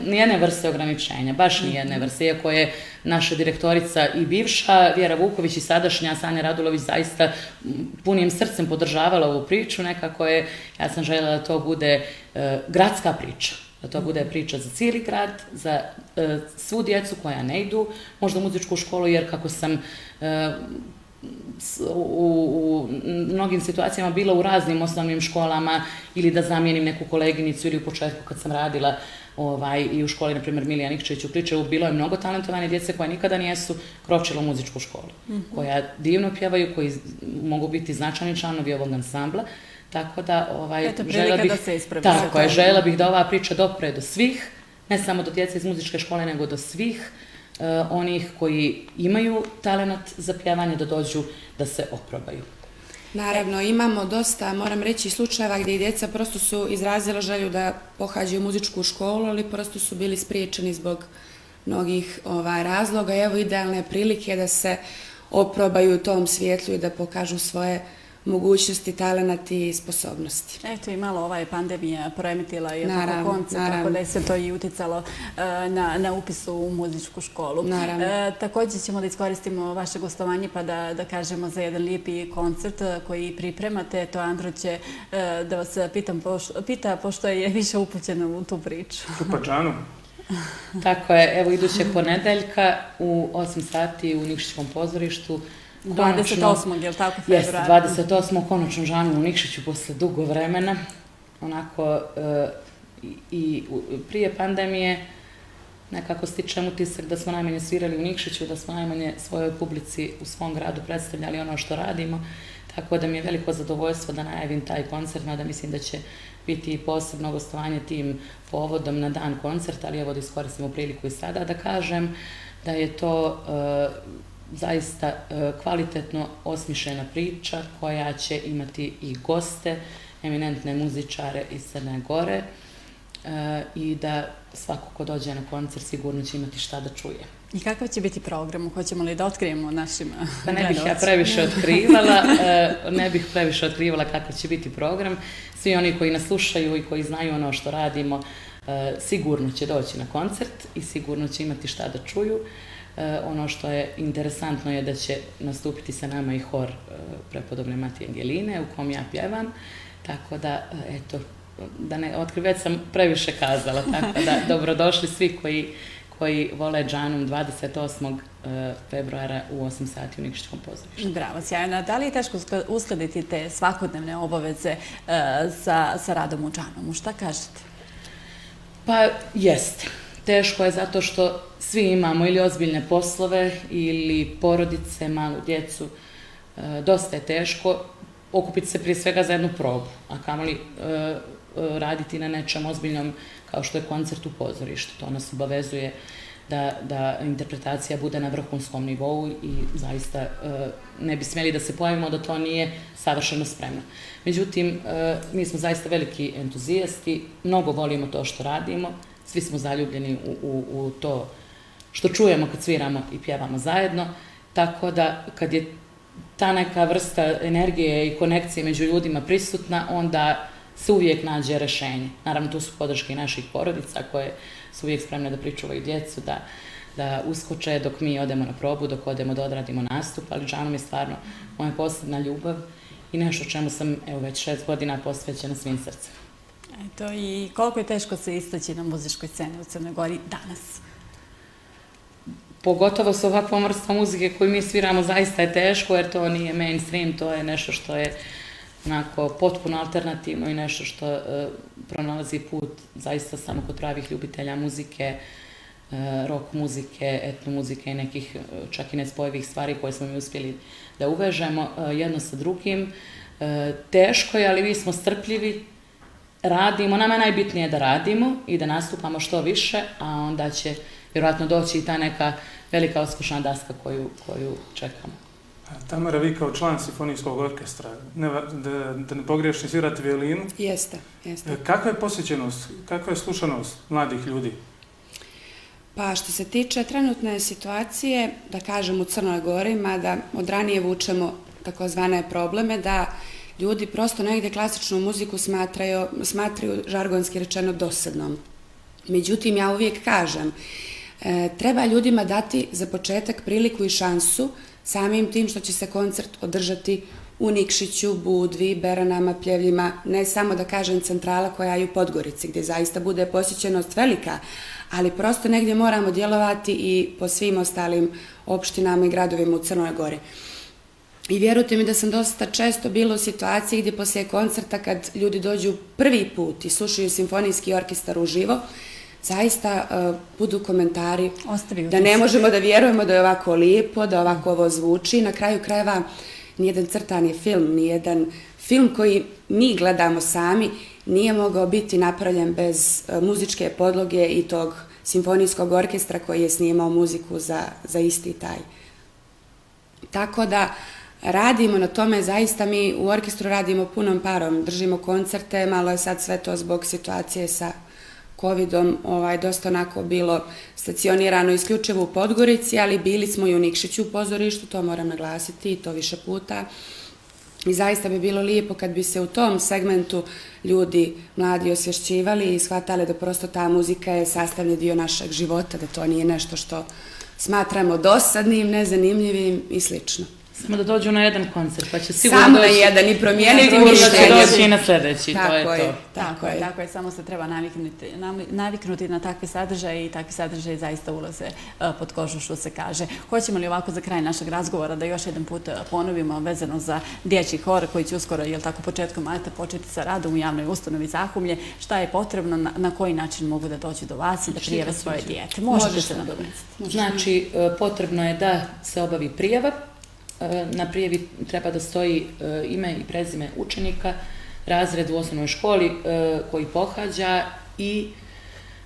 nijedne vrste ograničenja, baš nijedne vrste, iako je naša direktorica i bivša, Vjera Vuković i sadašnja Sanja Radulović zaista punim srcem podržavala ovu priču, nekako ja sam željela da to bude gradska priča. Da to bude priča za cijeli grad, za svu djecu koja ne idu možda u muzičku školu, jer kako sam u mnogim situacijama bila u raznim osnovnim školama ili da zamijenim neku koleginicu ili u početku kad sam radila i u školi, na primjer, Milija Nikčić u Kličevu, bilo je mnogo talentovane djece koja nikada nijesu kročila u muzičku školu, koja divno pjevaju, koji mogu biti značajni članovi ovog ansambla, tako da željela bih da ova priča dopre do svih, ne samo do djece iz muzičke škole, nego do svih onih koji imaju talent za pjevanje da dođu da se oprobaju. Naravno, imamo dosta, moram reći, slučajeva gdje i djeca prosto su izrazila želju da pohađaju muzičku školu, ali prosto su bili spriječeni zbog mnogih razloga. Evo idealne prilike da se oprobaju u tom svijetlu i da pokažu svoje mogućnosti, talenat i sposobnosti. Eto i malo pandemija poremetila koncert, tako da je se to i uticalo na upisu u muzičku školu. Također ćemo da iskoristimo vaše gostovanje pa da kažemo za jedan lijepi koncert koji pripremate. To Andro će da vas pita, pošto je više upućeno u tu priču. Čupačanu. Tako je, evo idućeg ponedeljka u 8 sati u Nikšićkom pozorištu. 28. je li tako, februara? Jeste, 28. konačno Žanu u Nikšiću posle dugo vremena. Onako, i prije pandemije nekako stičem utisak da smo najmanje svirali u Nikšiću, da smo najmanje svojoj publici u svom gradu predstavljali ono što radimo. Tako da mi je veliko zadovoljstvo da najavim taj koncert, mada mislim da će biti posebno gostovanje tim povodom na dan koncerta, ali evo da iskoristimo priliku i sada da kažem da je to zaista kvalitetno osmišljena priča koja će imati i goste, eminentne muzičare iz Crne Gore i da svako ko dođe na koncert sigurno će imati šta da čuje. I kakav će biti program? Hoćemo li da otkrijemo našim gledalcima? Pa ne bih previše otkrivala kakav će biti program. Svi oni koji nas slušaju i koji znaju ono što radimo sigurno će doći na koncert i sigurno će imati šta da čuju. Ono što je interesantno je da će nastupiti sa nama i hor prepodobne Matije Angeline u kom ja pjevam, tako da, eto, da ne otkrivam, već sam previše kazala, tako da dobrodošli svi koji vole Džanum 28. februara u 8 sati u Nikšićkom pozorištu. Bravo, sjajno. Da li je teško uskladiti te svakodnevne obaveze sa radom u Džanumu? Šta kažete? Pa jeste. Teško je zato što svi imamo ili ozbiljne poslove ili porodice, malu djecu. Dosta je teško okupiti se prije svega za jednu probu, a kamoli raditi na nečem ozbiljnom kao što je koncert u pozorištu. To nas obavezuje da interpretacija bude na vrhunskom nivou i zaista ne bi smjeli da se pojavimo da to nije savršeno spremno. Međutim, mi smo zaista veliki entuzijasti, mnogo volimo to što radimo, svi smo zaljubljeni u to što čujemo kad sviramo i pjevamo zajedno, tako da kad je ta neka vrsta energije i konekcije među ljudima prisutna, onda se uvijek nađe rješenje. Naravno, tu su podrške i naših porodica koje su uvijek spremne da pričuvaju djecu, da uskoče dok mi odemo na probu, dok odemo da odradimo nastup, ali Džanum je stvarno moja posebna ljubav i nešto čemu sam već 6 godina posvećena svim srcem. Eto, i koliko je teško se istaći na muzičkoj sceni u Crnoj Gori danas? Pogotovo sa ovakvom vrstom muzike koju mi sviramo zaista je teško, jer to nije mainstream, to je nešto što je onako potpuno alternativno i nešto što pronalazi put zaista samo kod pravih ljubitelja muzike, rock muzike, etno muzike i nekih čak i nespojivih stvari koje smo mi uspjeli da uvežemo jedno sa drugim. Teško je, ali mi smo strpljivi, radimo, nama je najbitnije da radimo i da nastupamo što više, a onda će vjerojatno doći i ta neka velika oskušna daska koju čekamo. Tamara, vi kao član simfonijskog orkestra, da ne pogriješim, svirate violinu? Jeste. Kakva je posjećenost, kakva je slušanost mladih ljudi? Pa što se tiče trenutne situacije, da kažem u Crnoj Gori, mada od ranije vučemo takozvane probleme, da ljudi prosto negdje klasičnu muziku smatraju žargonski rečeno dosadnom. Međutim, ja uvijek kažem, treba ljudima dati za početak priliku i šansu samim tim što će se koncert održati u Nikšiću, Budvi, Beranama, Pljevljima, ne samo da kažem centrala koja je u Podgorici, gdje zaista bude posjećenost velika, ali prosto negdje moramo djelovati i po svim ostalim opštinama i gradovima u Crnoj Gori. I vjerujte mi da sam dosta često bila u situaciji gdje poslije koncerta kad ljudi dođu prvi put i slušaju simfonijski orkestar uživo, zaista budu komentari da ne možemo da vjerujemo da je ovako lijepo, da ovako ovo zvuči. Na kraju krajeva nijedan crtani film, nijedan film koji mi gledamo sami nije mogao biti napravljen bez muzičke podloge i tog simfonijskog orkestra koji je snimao muziku za isti taj. Tako da radimo na tome, zaista mi u orkestru radimo punom parom, držimo koncerte, malo je sad sve to zbog situacije sa COVID-om dosta onako bilo stacionirano isključivo u Podgorici, ali bili smo i u Nikšiću u pozorištu, to moram naglasiti i to više puta. I zaista bi bilo lijepo kad bi se u tom segmentu ljudi mladi osvješćivali i shvatali da prosto ta muzika je sastavni dio našeg života, da to nije nešto što smatramo dosadnim, nezanimljivim i slično. Samo da dođu na jedan koncert, pa će sigurno samo na jedan i promijeniti mišljenje. Sigurno će doći i na sljedeći, to je to. Tako je, samo se treba naviknuti na takve sadržaje i takvi sadržaje zaista ulaze pod kožu, što se kaže. Hoćemo li ovako za kraj našeg razgovora da još jedan put ponovimo vezano za dječji hor koji će uskoro, početkom marta početi sa radom u javnoj ustanovi Zahumlje, šta je potrebno, na koji način mogu da dođu do vas i da prijave svoje dijete? Možete se nadovezati. Znači, potrebno je da se obavi prijava. Na prijavi treba da stoji ime i prezime učenika, razred u osnovnoj školi koji pohađa i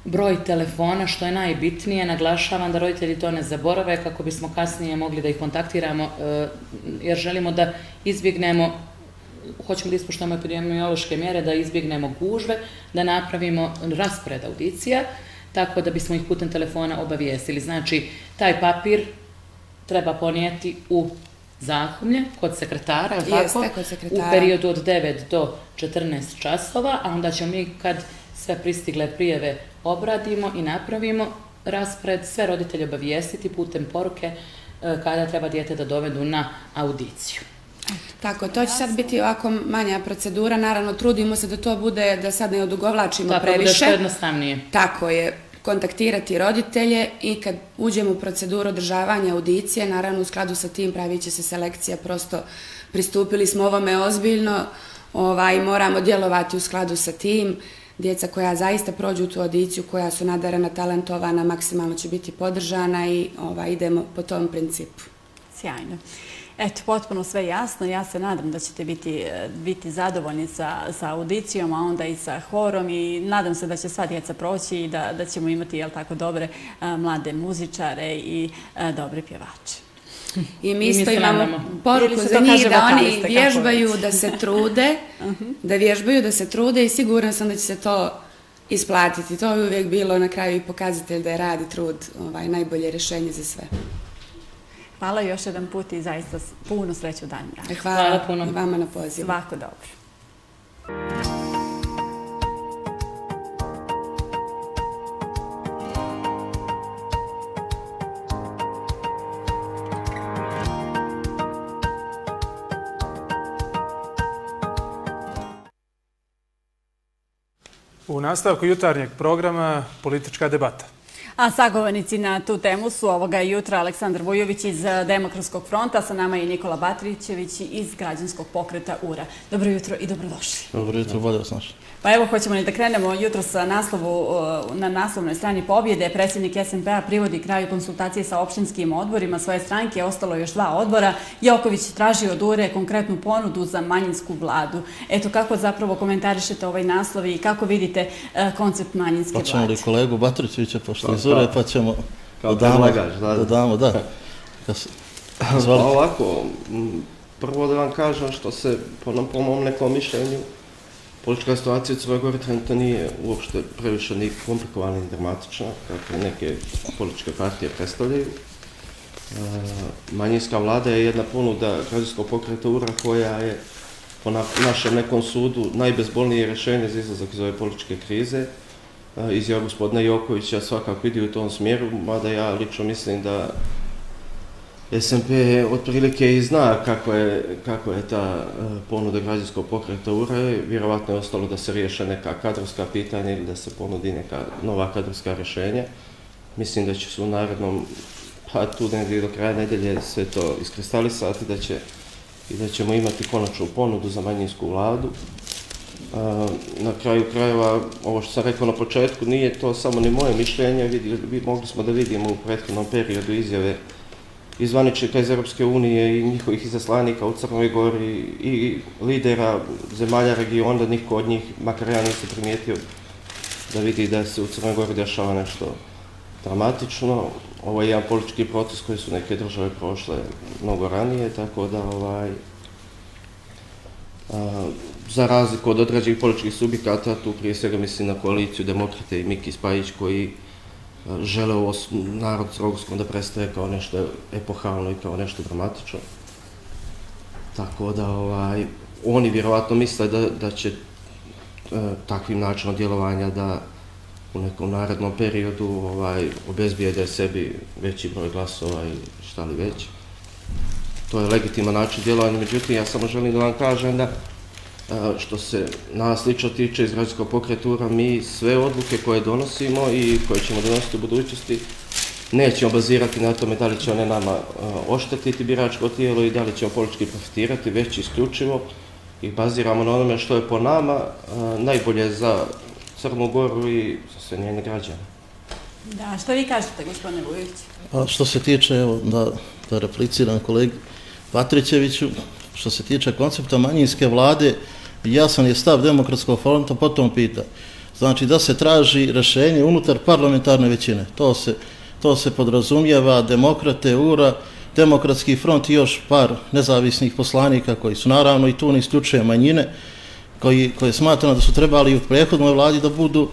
broj telefona, što je najbitnije. Naglašavam da roditelji to ne zaborave kako bismo kasnije mogli da ih kontaktiramo, jer želimo da izbjegnemo, hoćemo da ispoštujemo epidemiološke mjere, da izbjegnemo gužve, da napravimo raspored audicija, tako da bismo ih putem telefona obavijestili. Znači, taj papir treba ponijeti u Zahumlje, kod sekretara, u periodu od 9 do 14 časova, a onda ćemo mi, kad sve pristigle prijave obradimo i napravimo raspored, sve roditelje obavijestiti putem poruke kada treba dijete da dovedu na audiciju. Tako, to će sad biti ovako manja procedura, naravno trudimo se da to bude, da sad ne odugovlačimo previše. Tako bude što jednostavnije. Tako je. Kontaktirati roditelje i kad uđemo u proceduru održavanja audicije, naravno u skladu sa tim pravit će se selekcija, prosto pristupili smo ovome ozbiljno, moramo djelovati u skladu sa tim. Djeca koja zaista prođu tu audiciju, koja su nadarena, talentovana, maksimalno će biti podržana i idemo po tom principu. Sjajno. Eto, potpuno sve jasno. Ja se nadam da ćete biti zadovoljni sa audicijom, a onda i sa horom i nadam se da će sva djeca proći i da ćemo imati dobre mlade muzičare i dobre pjevače. I mi isto imamo poruku za njih da oni vježbaju, da se trude, da se trude i siguran sam da će se to isplatiti. To je uvijek bilo na kraju i pokazatelj da je rad i trud najbolje rješenje za sve. Hvala još jedan put i zaista puno sreće u danju rada. Hvala puno i vama na pozivu. Svako dobro. U nastavku jutarnjeg programa politička debata. A sagovornici na tu temu su ovoga jutra Aleksandar Vujović iz Demokratskog fronta, sa nama je Nikola Batrićević iz Građanskog pokreta URA. Dobro jutro i dobrodošli. Dobro jutro, bolje vas našli. Pa evo, hoćemo li da krenemo jutro na naslovnoj strani pobjede. Predsjednik SNP-a privodi kraju konsultacije sa opštinskim odborima svoje stranke, ostalo još 2 odbora. Joković traži od URE konkretnu ponudu za manjinsku vladu. Eto, kako zapravo komentarišete ovaj naslov i kako vidite koncept manjinske vlade? Pa ćemo li kolegu Batrićevića, pošto iz URE, pa ćemo da damo, da. Ovako, prvo da vam kažem što se, po mom nekom mišljenju, politička situacija u Crnoj Gori trenutno nije uopšte previše ni komplikovana ni dramatična, kako neke političke partije predstavljaju. Manjinska vlada je jedna ponuda Građanskog pokreta URA koja je po našem nekom sudu najbezbolnije rješenje za izlazak iz ove političke krize. Izjava gospodina Jokovića svakako ide u tom smjeru, mada ja lično mislim da SNP otprilike i zna kako je ta ponuda Građanskog pokreta URA. Vjerovatno je ostalo da se riješe neka kadrovska pitanja ili da se ponudi neka nova kadrovska rješenja. Mislim da će se u narednom, pa tu negdje do kraja nedelje sve to iskristalisati, da će i da ćemo imati konačnu ponudu za manjinsku vladu. Na kraju krajeva, ovo što sam rekao na početku, nije to samo ni moje mišljenje, mogli smo da vidimo u prethodnom periodu izjave i zvaničnika iz Europske unije i njihovih izaslanika u Crnoj Gori i lidera zemalja regiona, niko od njih, makar ja nisam primijetio da vidi da se u Crnoj Gori dešava nešto dramatično. Ovo je jedan politički proces koji su neke države prošle mnogo ranije, tako da za razliku od određenih političkih subjekata, tu prije svega mislim na koaliciju Demokrate i Miki Spajić koji žele ovo narod Crnogorskom da predstave kao nešto epohalno i kao nešto dramatično. Tako da oni vjerovatno misle da će takvim načinom djelovanja da u nekom narednom periodu obezbijede sebi veći broj glasova i šta li već. To je legitiman način djelovanja, međutim ja samo želim da vam kažem da što se nas lično tiče iz Građanskog pokreta, mi sve odluke koje donosimo i koje ćemo donositi u budućnosti nećemo bazirati na tome da li će one nama oštetiti biračko tijelo i da li ćemo politički profitirati, već isključivo ih baziramo na onome što je po nama najbolje za Crnu Goru i za sve njene građane. Da, što vi kažete, gospodine Vujović? Pa što se tiče, evo, da repliciram kolegi Patrićeviću, što se tiče koncepta manjinske vlade, jasan je stav Demokratskog fronta po tom pitanju. Znači da se traži rješenje unutar parlamentarne većine. To se podrazumijeva Demokrate, URA, Demokratski front i još par nezavisnih poslanika koji su naravno i tu ne isključuje manjine, koje smatramo da su trebali i u prethodnoj vladi da budu,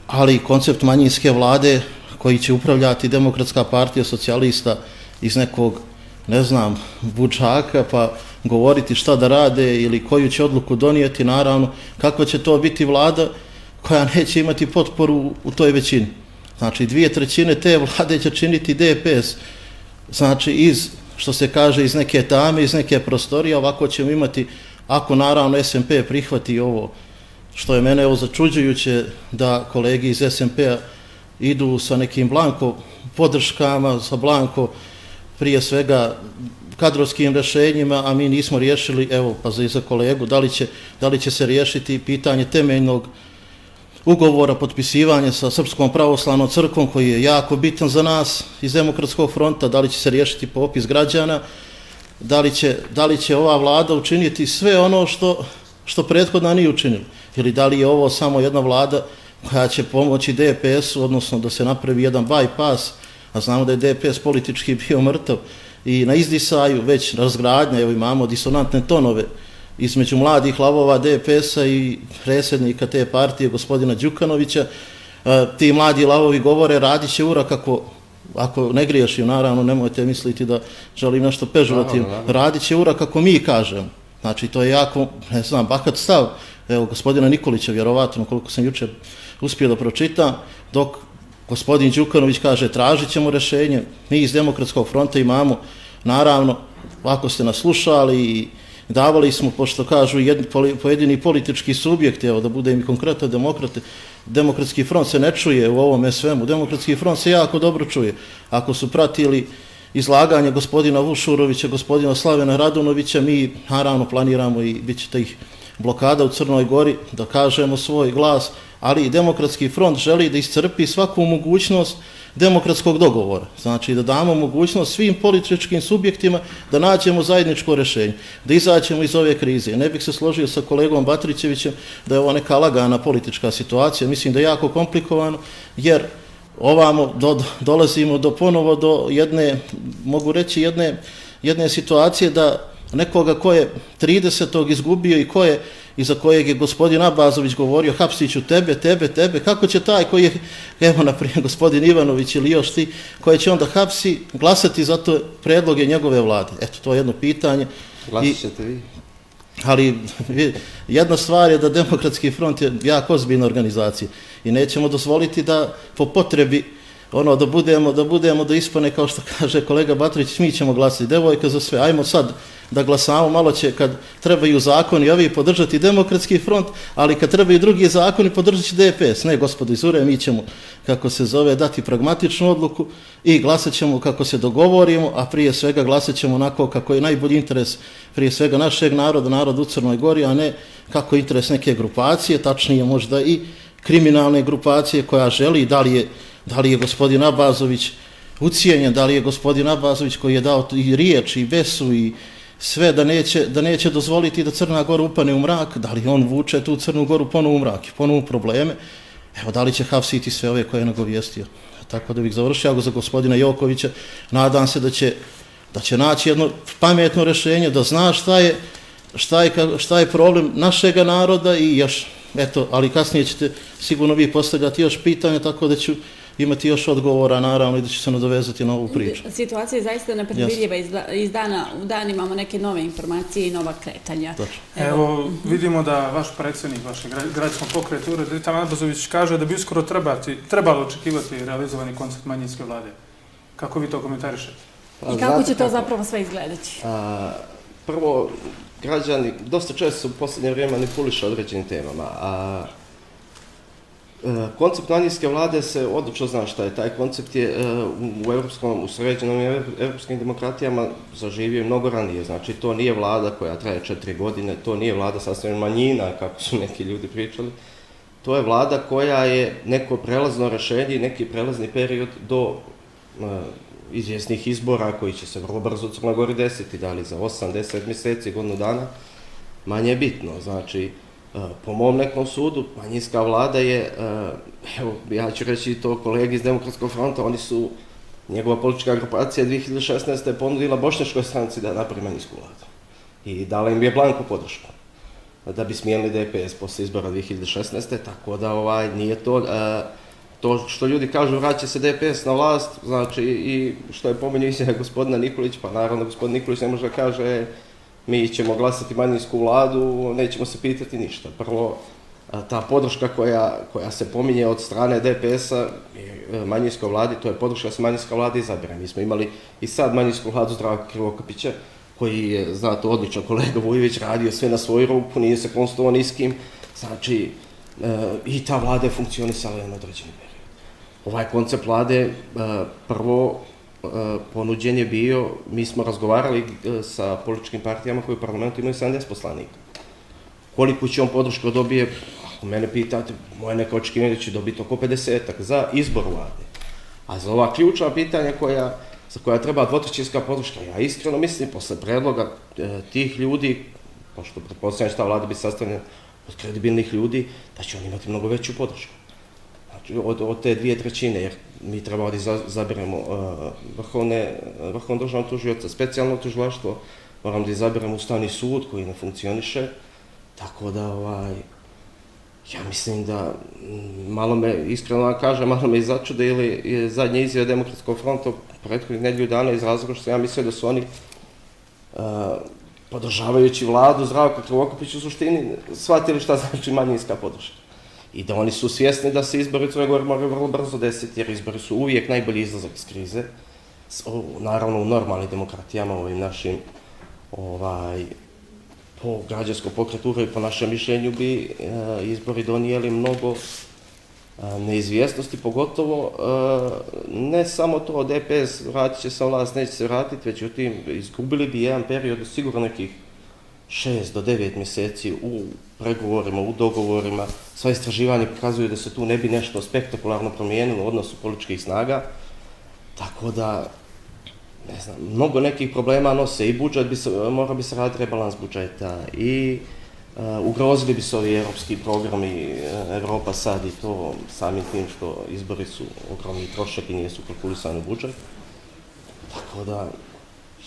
ali koncept manjinske vlade koji će upravljati Demokratska partija socijalista iz nekog, ne znam, budžaka, pa govoriti šta da rade ili koju će odluku donijeti, naravno, kakva će to biti vlada koja neće imati potporu u toj većini. Znači, 2/3 te vlade će činiti DPS, znači, što se kaže, iz neke tame, iz neke prostorije, ovako ćemo imati, ako naravno SMP prihvati ovo, što je mene začuđujuće da kolegi iz SMP-a idu sa nekim blanko podrškama, sa blanko prije svega kadrovskim rješenjima, a mi nismo riješili, evo pa za kolegu, da li će se riješiti pitanje temeljnog ugovora potpisivanja sa Srpskom pravoslavnom crkvom koji je jako bitan za nas iz Demokratskog fronta, da li će se riješiti popis građana, da li će ova vlada učiniti sve ono što prethodna nije učinila, ili da li je ovo samo jedna vlada koja će pomoći DPS-u, odnosno da se napravi jedan bypass, a znamo da je DPS politički bio mrtav i na izdisaju već razgradnja, evo imamo disonantne tonove između mladih lavova DPS-a i predsjednika te partije, gospodina Đukanovića. Ti mladi lavovi govore, radit će URA ako ne griješim, naravno, nemojte misliti da želim nešto pežurativno, radit će URA kako mi kažemo. Znači, to je jako, ne znam, bahat stav, evo, gospodina Nikolića, vjerovatno, koliko sam jučer uspio da pročitam, dok gospodin Đukanović kaže, tražit ćemo rješenje, mi iz Demokratskog fronta imamo, naravno, ako ste nas slušali i davali smo, pošto kažu pojedini politički subjekti, evo da budem i konkretno Demokrate, Demokratski front se ne čuje u ovome svemu, Demokratski front se jako dobro čuje. Ako su pratili izlaganje gospodina Vušurovića, gospodina Slavena Radunovića, mi naravno planiramo i bit će tih blokada u Crnoj Gori, da kažemo svoj glas, ali i Demokratski front želi da iscrpi svaku mogućnost demokratskog dogovora. Znači da damo mogućnost svim političkim subjektima da nađemo zajedničko rješenje, da izađemo iz ove krize. Ne bih se složio sa kolegom Batrićevićem da je ovo neka lagana politička situacija. Mislim da je jako komplikovano, jer ovamo dolazimo ponovo do jedne, mogu reći, jedne situacije da nekoga ko je 30. izgubio i za kojeg je gospodin Abazović govorio, hapsit ću tebe, kako će taj koji je, evo na primjer gospodin Ivanović ili još ti, koje će onda hapsi, glasati za to predloge njegove vlade? Eto, to je jedno pitanje. Glasit ćete vi? Ali jedna stvar je da Demokratski front je jako ozbiljna organizacija i nećemo dozvoliti da po potrebi ono da ispane kao što kaže kolega Batrić, mi ćemo glasiti devojka za sve, ajmo sad da glasamo, malo će kad trebaju zakoni ovi podržati Demokratski front, ali kad trebaju drugi zakoni podržat će DPS. Ne, gospodo iz URE, mi ćemo, kako se zove, dati pragmatičnu odluku i glasat ćemo kako se dogovorimo, a prije svega glasat ćemo onako kako je najbolji interes prije svega našeg naroda, naroda u Crnoj Gori, a ne kako je interes neke grupacije, tačnije možda i kriminalne grupacije koja želi, da li je gospodin Abazović ucijenjen, da li je gospodin Abazović koji je dao i riječ i besu i sve da neće dozvoliti da Crna Gora upane u mrak, da li on vuče tu Crnu Goru ponovo u mrak i ponovo u probleme, evo da li će hapsiti sve ove koje je nagovijestio. Tako da bih završio za gospodina Jokovića, nadam se da će naći jedno pametno rješenje, da zna šta je problem našega naroda i još, eto, ali kasnije ćete sigurno vi postavljati još pitanja, tako da ću imati još odgovora, naravno, i da ću se nadovezati na ovu priču. Situacija je zaista nepredvidljiva, iz dana u dan imamo neke nove informacije i nova kretanja. Evo, vidimo da vaš predsjednik vašeg građanskog pokreta Dritan Abazović kaže da bi uskoro trebalo očekivati realizovani koncept manjinske vlade. Kako vi to komentarišete? I kako će to zapravo sve izgledati? Prvo, građani dosta često su u posljednje vrijeme manipulišu određenim temama, a koncept manjinske vlade se odlično zna šta je. Taj koncept je u sređenom evropskim demokratijama zaživio mnogo ranije. Znači, to nije vlada koja traje 4 godine, to nije vlada sastavljena manjina, kako su neki ljudi pričali. To je vlada koja je neko prelazno rješenje i neki prelazni period do izvjesnih izbora koji će se vrlo brzo u Crnoj Gori desiti, da li za 8-10 mjeseci, godinu dana, manje je bitno. Znači, po mom nekom sudu, manjinska vlada je, evo, ja ću reći to kolegi iz Demokratskog fronta, njegova politička grupacija 2016. ponudila Bošnjačkoj stranci da napravi manjinsku vladu. I dala im je blanku podršku da bi smijenili DPS posle izbora 2016. Tako da nije to što ljudi kažu vraća se DPS na vlast, znači i što je pominjao izjava gospodina Nikolić, pa naravno gospodin Nikolić ne može da kaže mi ćemo glasati manjinsku vladu, nećemo se pitati ništa. Prvo, ta podrška koja se pominje od strane DPS-a manjinskoj vladi, to je podrška da se manjinska vlada izabere. Mi smo imali i sad manjinsku vladu Zdravka Krivokapića, koji je, znate, odličan kolega Vujović, radio sve na svoju ruku, nije se konsultovao ni s kim, znači i ta vlada je funkcionisala na određeni period. Ovaj koncept vlade, prvo, ponuđen je bio, mi smo razgovarali sa političkim partijama koji u parlamentu imaju 70 poslanika. Koliko će on podršku dobije, ako mene pitate, moje neka očekivanje će dobiti oko 50-ak za izbor vlade. A za ova ključna pitanja za koja treba dvotrećinska podrška, ja iskreno mislim, posle predloga tih ljudi, pošto pretpostavljam šta vlada bi sastavljena od kredibilnih ljudi, da će oni imati mnogo veću podršku. Znači, od te 2/3, jer mi trebamo da izabiremo vrhovno državno tužioca, specijalno tužilaštvo, moramo da izabiremo Ustavni sud koji ne funkcioniše, tako da, ja mislim da, iskreno vam kažem, malo me i začude ili zadnje izjave Demokratskog fronta prethodnih nedelju dana iz razloga što ja mislio da su oni podržavajući vladu Zdravka Krivokapića u suštini shvatili šta znači manjinska podrška. I da oni su svjesni da se izbori u Crnoj Gori moraju vrlo brzo desiti, jer izbori su uvijek najbolji izlazak iz krize. Naravno, u normalnim demokratijama, ovim našim, po građanskom pokretu i po našem mišljenju bi izbori donijeli mnogo neizvjesnosti, pogotovo ne samo to, DPS vratit će se vlast, neće se vratiti, međutim, izgubili bi jedan period sigurno nekih 6 do 9 mjeseci u pregovorima, u dogovorima. Sva istraživanja pokazuju da se tu ne bi nešto spektakularno promijenilo u odnosu političkih snaga. Tako da, ne znam, mnogo nekih problema nose i budžet, mora bi se raditi rebalans budžeta i ugrozili bi se ovi evropski programi Evropa sad i to samim tim što izbori su ogromni trošak i nisu kalkulisani u budžet. Tako da,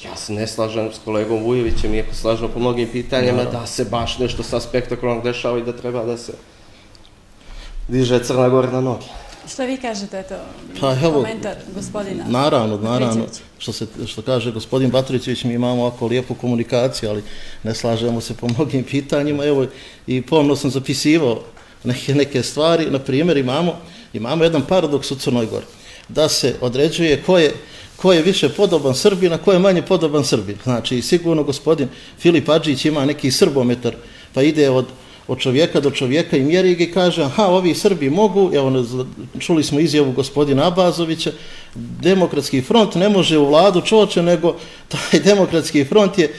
ja se ne slažem s kolegom Vujovićem, iako slažem po mnogim pitanjima, da se baš nešto sa spektakularno dešava i da treba da se diže Crna Gora na noge. Što vi kažete, eto, komentar gospodina Naravno, što kaže gospodin Batrićević, mi imamo ovako lijepu komunikaciju, ali ne slažemo se po mnogim pitanjima, evo, i pomno sam zapisivao neke stvari. Na primjer, imamo jedan paradoks u Crnoj Gori. da se određuje ko je više podoban Srbin, a ko je manje podoban Srbin. Znači, sigurno gospodin Filip Adžić ima neki srbometar, pa ide od čovjeka do čovjeka i mjeri ga i kaže, aha, ovi Srbi mogu, evo, čuli smo izjavu gospodina Abazovića, Demokratski front ne može u vladu čoče, nego taj Demokratski front je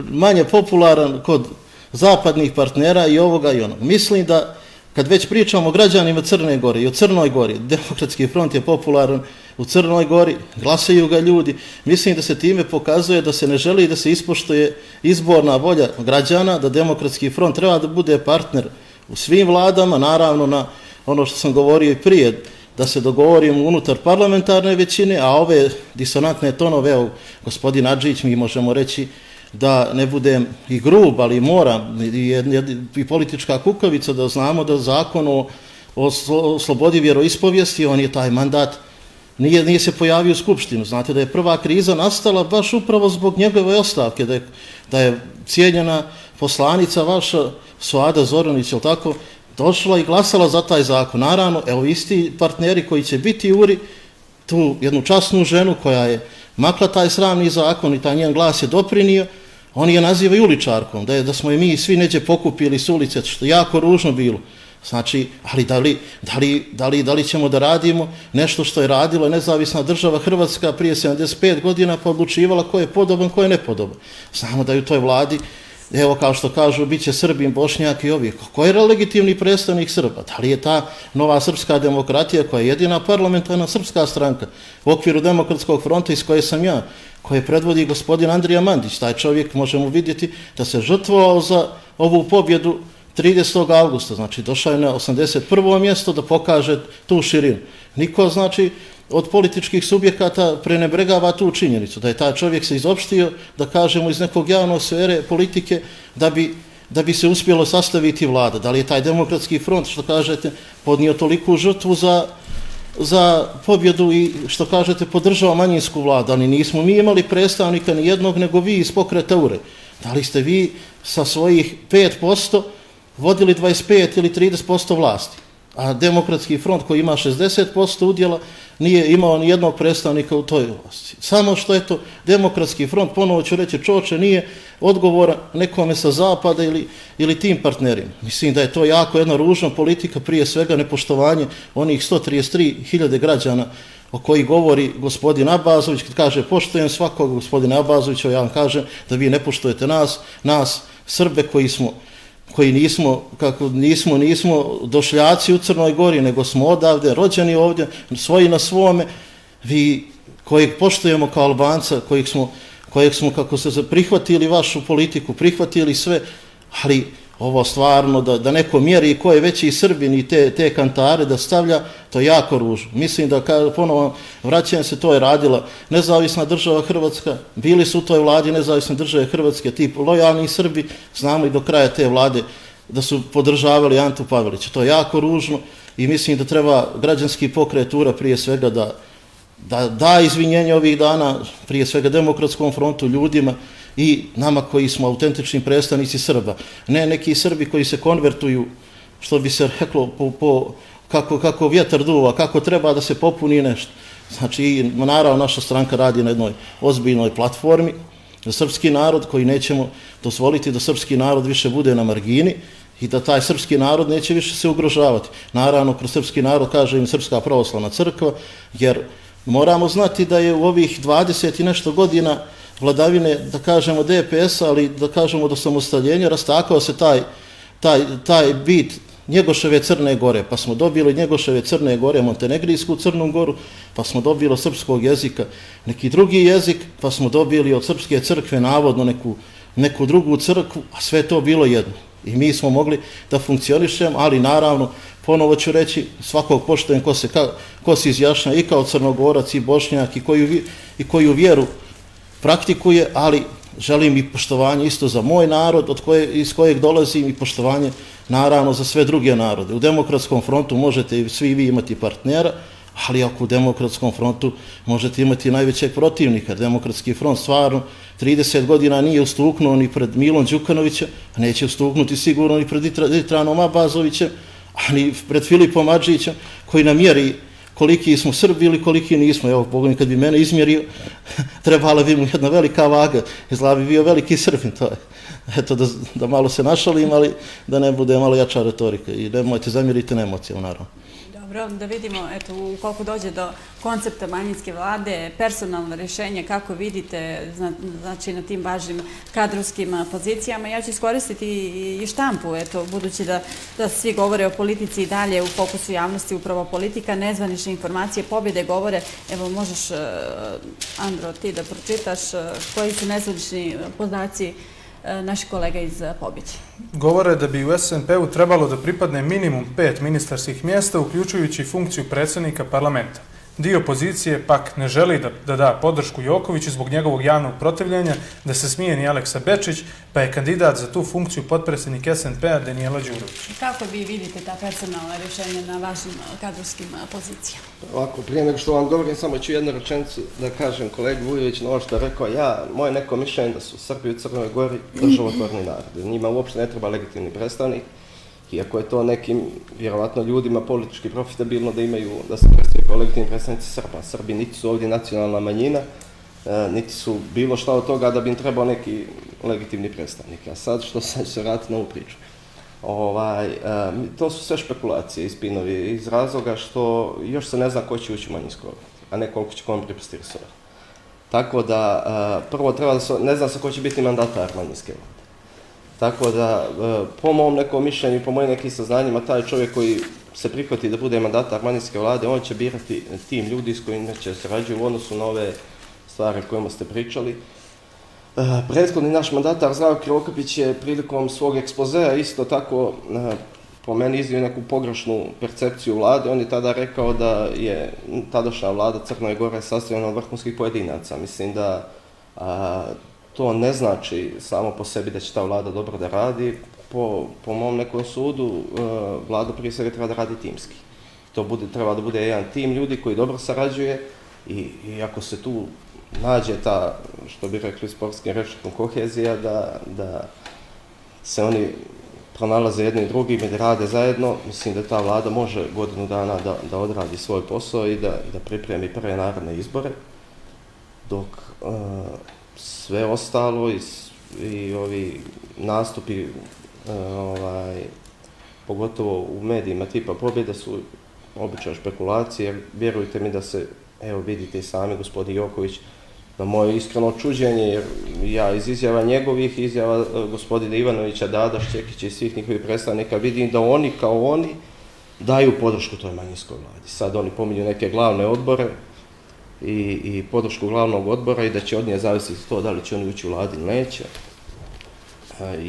manje popularan kod zapadnih partnera i ovoga i onoga. Mislim da kad već pričamo o građanima Crne Gore i o Crnoj Gori, Demokratski front je popularan u Crnoj Gori, glasaju ga ljudi. Mislim da se time pokazuje da se ne želi da se ispoštuje izborna volja građana, da Demokratski front treba da bude partner u svim vladama, naravno na ono što sam govorio i prije, da se dogovorimo unutar parlamentarne većine, a ove disonantne tonove, evo, gospodin Adžić, mi možemo reći da ne budem i grub, ali moram, i politička kukavica, da znamo da zakon o slobodi vjeroispovijesti, on je taj mandat, nije se pojavio u Skupštinu. Znate da je prva kriza nastala baš upravo zbog njegove ostavke, da je cijenjena poslanica vaša, Suada Zoranić, jel tako, došla i glasala za taj zakon. Naravno, evo isti partneri koji će biti uri, tu jednu časnu ženu koja je makla taj sramni zakon i taj njen glas je doprinio, oni je nazivaju uličarkom, da smo je mi svi neđe pokupili s ulice, što je jako ružno bilo. Znači, ali da li ćemo da radimo nešto što je radila nezavisna država Hrvatska prije 75 godina, pa odlučivala ko je podoban, ko je nepodoban. Znamo da je u toj vladi, evo kao što kažu, bit će Srbin, Bošnjak i ovi. Ko je legitimni predstavnik Srba? Da li je ta nova srpska demokratija koja je jedina parlamentarna srpska stranka u okviru Demokratskog fronta iz koje sam ja, koje predvodi gospodin Andrija Mandić? Taj čovjek možemo vidjeti da se žrtvovao za ovu pobjedu 30. augusta, znači došao je na 81. mjesto da pokaže tu širinu. Niko, znači, od političkih subjekata prenebregava tu činjenicu, da je taj čovjek se izopštio, da kažemo, iz nekog javnog sfere politike, da bi se uspjelo sastaviti vlada. Da li je taj Demokratski front, što kažete, podnio toliku žrtvu za pobjedu i, što kažete, podržao manjinsku vladu, ali nismo mi imali predstavnika ni jednog, nego vi iz pokreta URE. Da li ste vi sa svojih 5% vodili 25 ili 30% vlasti, a Demokratski front koji ima 60% udjela nije imao ni jednog predstavnika u toj vlasti. Samo što je to Demokratski front, ponovo ću reći, čoče, nije odgovora nekome sa zapada ili tim partnerima. Mislim da je to jako jedna ružna politika, prije svega nepoštovanje onih 133.000 građana o koji govori gospodin Abazović, kad kaže poštujem svakog gospodina Abazovića, ja vam kažem da vi ne poštujete nas Srbe koji nismo došljaci u Crnoj Gori, nego smo odavde, rođeni ovdje, svoji na svome, vi kojeg poštujemo kao Albanca, kojeg smo kako se prihvatili vašu politiku, prihvatili sve, ali ovo stvarno da neko mjeri ko je veći Srbin i te kantare da stavlja, to je jako ružno. Mislim da, ponovo vraćam se, to je radila nezavisna država Hrvatska, bili su u toj vladi nezavisne države Hrvatske, ti lojalni Srbi, znamo i do kraja te vlade da su podržavali Antu Pavelića. To je jako ružno i mislim da treba građanski pokret URA prije svega da izvinjenje ovih dana, prije svega Demokratskom frontu, ljudima i nama koji smo autentični predstavnici Srba. Ne neki Srbi koji se konvertuju, što bi se reklo, kako vjetar duva, kako treba da se popuni nešto. Znači, naravno, naša stranka radi na jednoj ozbiljnoj platformi za srpski narod, koji nećemo dozvoliti da srpski narod više bude na margini i da taj srpski narod neće više se ugrožavati. Naravno, kroz srpski narod kaže im Srpska pravoslavna crkva, jer moramo znati da je u ovih 20 i nešto godina vladavine, da kažemo DPS-a, ali da kažemo do samostaljenja, rastakao se taj bit Njegoševe Crne Gore, pa smo dobili Njegoševe Crne Gore, Montenegrijsku Crnu Goru, pa smo dobili od srpskog jezika neki drugi jezik, pa smo dobili od srpske crkve navodno neku drugu crkvu, a sve to bilo jedno. I mi smo mogli da funkcionišemo, ali naravno, ponovo ću reći, svakog poštujem ko se izjašnja i kao Crnogorac i Bošnjak i koju vjeru praktikuje, ali želim i poštovanje isto za moj narod iz kojeg dolazim i poštovanje naravno za sve druge narode. U Demokratskom frontu možete i svi vi imati partnera, ali ako u Demokratskom frontu možete imati najvećeg protivnika. Demokratski front stvarno 30 godina nije ustuknuo ni pred Milom Đukanovićem, a neće ustuknuti sigurno ni pred Itranom Abazovićem, a ni pred Filipom Adžićem, koliki smo Srbi ili koliki nismo. Evo, pogledaj, kad bi mene izmjerio, trebala bi mu jedna velika vaga, izgleda bi bio veliki Srbin, to je. Eto, da malo se našalim, ali da ne bude malo jača retorika i nemojte zamjeriti emocijama, naravno. Dobro, da vidimo ukoliko dođe do koncepta manjinske vlade, personalno rješenje, kako vidite, znači na tim važnim kadrovskim pozicijama. Ja ću iskoristiti i štampu, budući da svi govore o politici i dalje u fokusu javnosti upravo politika, nezvanične informacije, pobjede govore, evo možeš, Andro, ti da pročitaš koji su nezvanični podaci naši kolega iz Pobjede. Govore da bi u SNP-u trebalo da pripadne minimum 5 ministarskih mjesta, uključujući funkciju predsjednika parlamenta. Dio opozicije pak ne želi da da podršku Jokoviću zbog njegovog javnog protivljenja, da se smijeni Aleksa Bečić, pa je kandidat za tu funkciju potpredsjednik SNP-a Danijela Đurović. Kako vi vidite ta personalna rješenja na vašim kadrovskim pozicijama? Ovako, prije nego što vam govorim, samo ću jednu rečenicu da kažem kolegi Vujović na ovo što je rekao moje neko mišljenje da su Srbi u Crnoj Gori državotvorni narod. Njima uopšte ne treba legitimni predstavnik, iako je to nekim, vjerovatno, ljudima politički profitabilno da se predstavljaju kao legitimni predstavnici Srba. Srbi niti su ovdje nacionalna manjina, niti su bilo šta od toga da bi im trebao neki legitimni predstavnik. A sad što sam se vratiti na ovu priču. To su sve špekulacije i spinovi iz razloga što još se ne zna ko će ući u manjinsku vladu, a ne koliko će kome pripasti resora. Tako da, prvo treba da se, ne zna se ko će biti mandatar manjinske vlade. Tako da, po mom nekom mišljenju i po mojim nekim saznanjima, taj čovjek koji se prihvati da bude mandatar manjinske vlade, on će birati tim ljudi s kojima će sarađuju u odnosu na ove stvari o kojima ste pričali. Prethodni naš mandatar Zdravko Krivokapić je prilikom svog ekspozea isto tako po meni iznio neku pogrešnu percepciju vlade. On je tada rekao da je tadašnja vlada Crne Gore sastavljena od vrhunskih pojedinaca. Mislim da to ne znači samo po sebi da će ta vlada dobro da radi. Po mom nekom sudu, vlada prije svega treba da radi timski. To treba da bude jedan tim ljudi koji dobro sarađuje i ako se tu nađe ta, što bi rekli sportskim rečnikom, kohezija, da se oni pronalaze jedni i drugim i da rade zajedno, mislim da ta vlada može godinu dana da odradi svoj posao i da pripremi prve narodne izbore, dok sve ostalo i ovi nastupi, pogotovo u medijima tipa Pobjeda, su običaj špekulacije. Vjerujte mi da se, evo vidite i sami, gospodin Joković, na moje iskreno čuđenje, jer ja iz izjava njegovih, izjava gospodina Ivanovića, Dada, Šćekića i svih njihovih predstavnika vidim da oni kao oni daju podršku toj manjinskoj vladi. Sad oni pominju neke glavne odbore i podršku glavnog odbora i da će od nje zavisiti to da li će oni ući u vladi ili neće.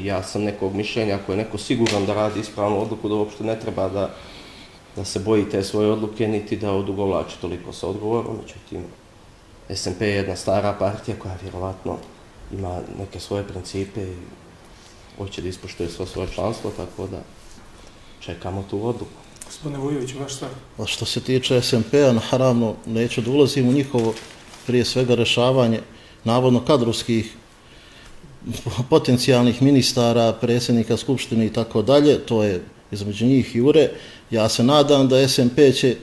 Ja sam nekog mišljenja, ako je neko siguran da radi ispravnu odluku, da uopšte ne treba da se boji te svoje odluke, niti da odugovlači toliko sa odgovorom. Međutim, SNP je jedna stara partija koja vjerovatno ima neke svoje principe i hoće da ispoštuje svo svoje članstvo, tako da čekamo tu odluku. Gospodine Vujović, vaš stav? Što se tiče SMP-a, naravno, neću da ulazim u njihovo, prije svega, rešavanje navodno kadrovskih potencijalnih ministara, predsjednika Skupštine i tako dalje, to je između njih i URE. Ja se nadam da SMP će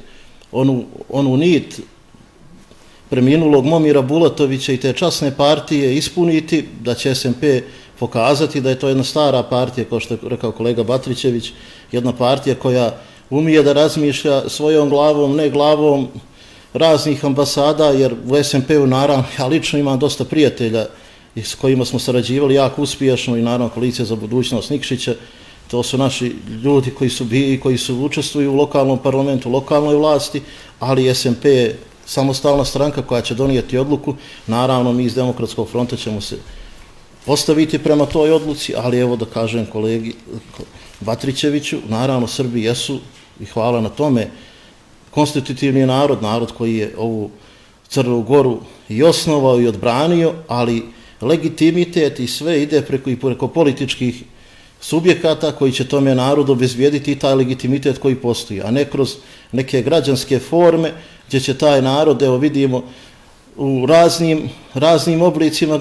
onu nit preminulog Momira Bulatovića i te časne partije ispuniti, da će SMP pokazati da je to jedna stara partija, kao što je rekao kolega Batrićević, jedna partija koja umije da razmišlja svojom glavom, ne glavom raznih ambasada, jer u SMP-u naravno, ja lično imam dosta prijatelja s kojima smo sarađivali jako uspješno i naravno Koalicija za budućnost Nikšića, to su naši ljudi koji su učestvuju u lokalnom parlamentu, lokalnoj vlasti, ali SMP je samostalna stranka koja će donijeti odluku. Naravno, mi iz Demokratskog fronta ćemo se postaviti prema toj odluci, ali evo da kažem kolegi Batrićeviću, naravno Srbi jesu, i hvala na tome, konstitutivni narod koji je ovu Crnu Goru i osnovao i odbranio, ali legitimitet i sve ide preko političkih subjekata koji će tome narodu obezbijediti i taj legitimitet koji postoji, a ne kroz neke građanske forme gdje će taj narod, evo vidimo, u raznim oblicima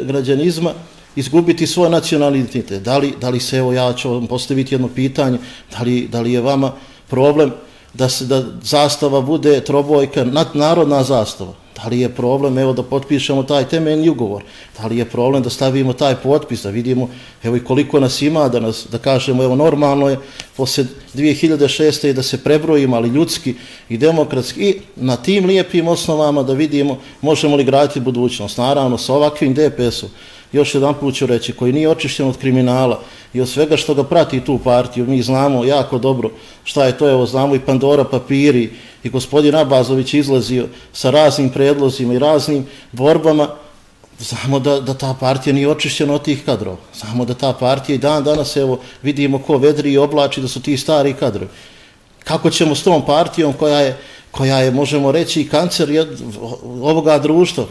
građanizma izgubiti svoj nacionalitet. Da li se, evo ja ću vam postaviti jedno pitanje, da li je vama problem da zastava bude trobojka, narodna zastava. Da li je problem, evo, da potpišemo taj temeljni ugovor? Da li je problem da stavimo taj potpis, da vidimo, evo, i koliko nas ima, da kažemo, evo, normalno je posle 2006. i da se prebrojimo, ali ljudski i demokratski, i na tim lijepim osnovama da vidimo možemo li graditi budućnost. Naravno, sa ovakvim DPS-om, još jedan put ću reći, koji nije očišćen od kriminala i od svega što ga prati tu partiju, mi znamo jako dobro šta je to, evo, znamo i Pandora papiri, i gospodin Abazović izlazio sa raznim predlozima i raznim borbama, znamo da ta partija nije očišćena od tih kadrova. Znamo da ta partija i danas, evo, vidimo ko vedri i oblači da su ti stari kadrovi. Kako ćemo s tom partijom koja je, možemo reći, kancer ovoga društva,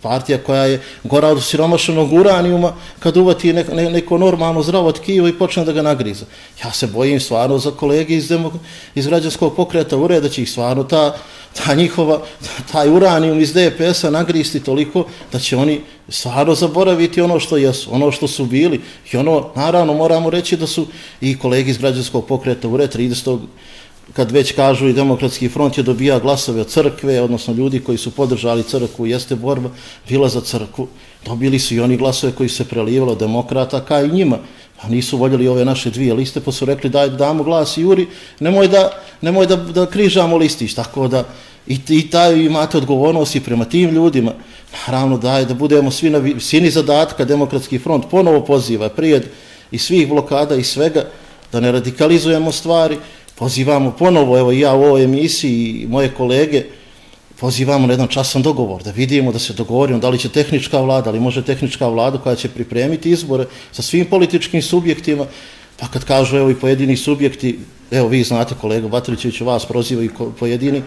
partija koja je gora od siromašenog uranijuma, kad uvati neko normalno zdravo tkivo i počne da ga nagriza. Ja se bojim stvarno za kolege iz građanskog pokreta URE da će ih stvarno taj uranijum iz DPS-a nagristi toliko da će oni stvarno zaboraviti ono što jesu, ono što su bili. I ono, naravno, moramo reći da su i kolege iz građanskog pokreta URE 30. kad već kažu i Demokratski front je dobija glasove od crkve, odnosno ljudi koji su podržali crkvu, jeste borba bila za crkvu, dobili su i oni glasove koji se prelivalo od demokrata, kao i njima. Pa nisu voljeli ove naše dvije liste, pa su rekli daj damo glas Juri, nemoj da križamo listić, tako da i taj imate odgovornost i prema tim ljudima. Naravno da budemo svi na visini zadatka. Demokratski front ponovo poziva prijed i svih blokada i svega, da ne radikalizujemo stvari. Pozivamo ponovo, evo i ja u ovoj emisiji i moje kolege, pozivamo na jedan časan dogovor, da vidimo, da se dogovorimo da li će tehnička vlada, ali može tehnička vlada koja će pripremiti izbore sa svim političkim subjektima, pa kad kažu evo i pojedini subjekti, evo vi znate kolega Batrićević, vas proziva i pojedini,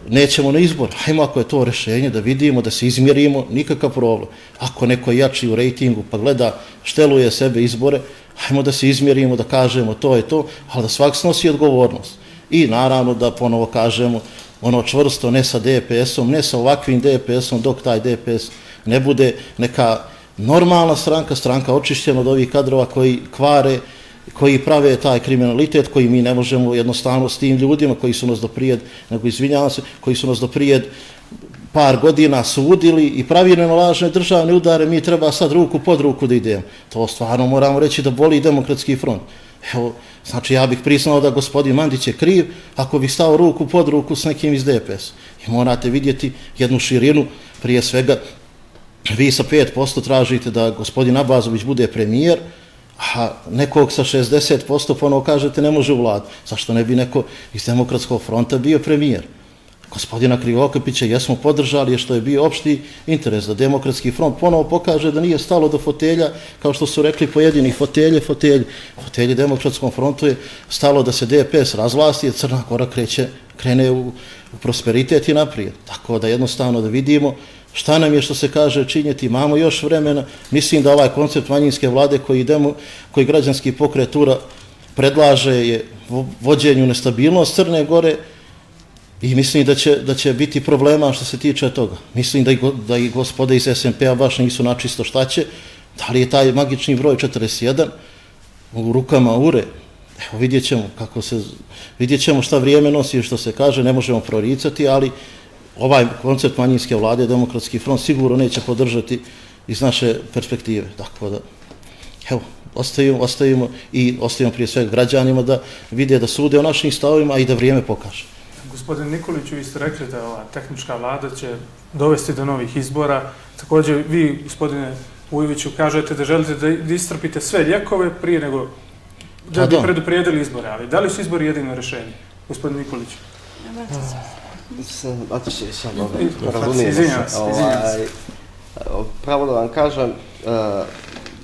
nećemo na izbor, hajmo ako je to rešenje da vidimo, da se izmjerimo, nikakav problem. Ako neko je jači u rejtingu pa gleda, šteluje sebe izbore, hajmo da se izmjerimo, da kažemo to je to, ali da svak snosi odgovornost. I naravno da ponovo kažemo ono čvrsto, ne sa DPS-om, ne sa ovakvim DPS-om, dok taj DPS ne bude neka normalna stranka očišćena od ovih kadrova koji kvare, koji prave taj kriminalitet, koji mi ne možemo jednostavno s tim ljudima koji su nas doprijed, nego izvinjavam se, koji su nas doprijed par godina sudili i pravili na lažne državne udare, mi treba sad ruku pod ruku da idemo. To stvarno moramo reći da boli Demokratski front. Evo, znači ja bih priznao da gospodin Mandić je kriv ako bih stao ruku pod ruku s nekim iz DPS. I morate vidjeti jednu širinu, prije svega vi sa 5% tražite da gospodin Abazović bude premijer, a nekog sa 60% ponovo kažete ne može u vladu. Zašto ne bi neko iz Demokratskog fronta bio premijer? Gospodina Krivokapića jesmo podržali je što je bio opšti interes da Demokratski front ponovo pokaže da nije stalo do fotelja, kao što su rekli pojedini fotelji Demokratskom frontu je stalo da se DPS razvlasti, jer Crna Gora krene u prosperitet i naprijed. Tako da jednostavno da vidimo šta nam je, što se kaže, činjeti, imamo još vremena. Mislim da ovaj koncept manjinske vlade koji građanski pokret URA predlaže je vođenju nestabilnost Crne Gore i mislim da će biti problema što se tiče toga. Mislim da i gospode iz SMP-a baš nisu načisto šta će. Da li je taj magični broj 41 u rukama URE? Evo vidjet ćemo šta vrijeme nosi, što se kaže, ne možemo proricati, ali ovaj koncept manjinske vlade Demokratski front sigurno neće podržati iz naše perspektive. Tako da, evo, ostavimo prije svega građanima da vide, da sude o našim stavovima i da vrijeme pokaže. Gospodin Nikoliću, vi ste rekli da ova tehnička vlada će dovesti do novih izbora. Također, vi, gospodine Vujoviću, kažete da želite da istrpite sve lijekove prije nego da bi preduprijedili izbore. Ali da li su izbori jedino rješenje, gospodin Nikolić? Pravo da vam kažem,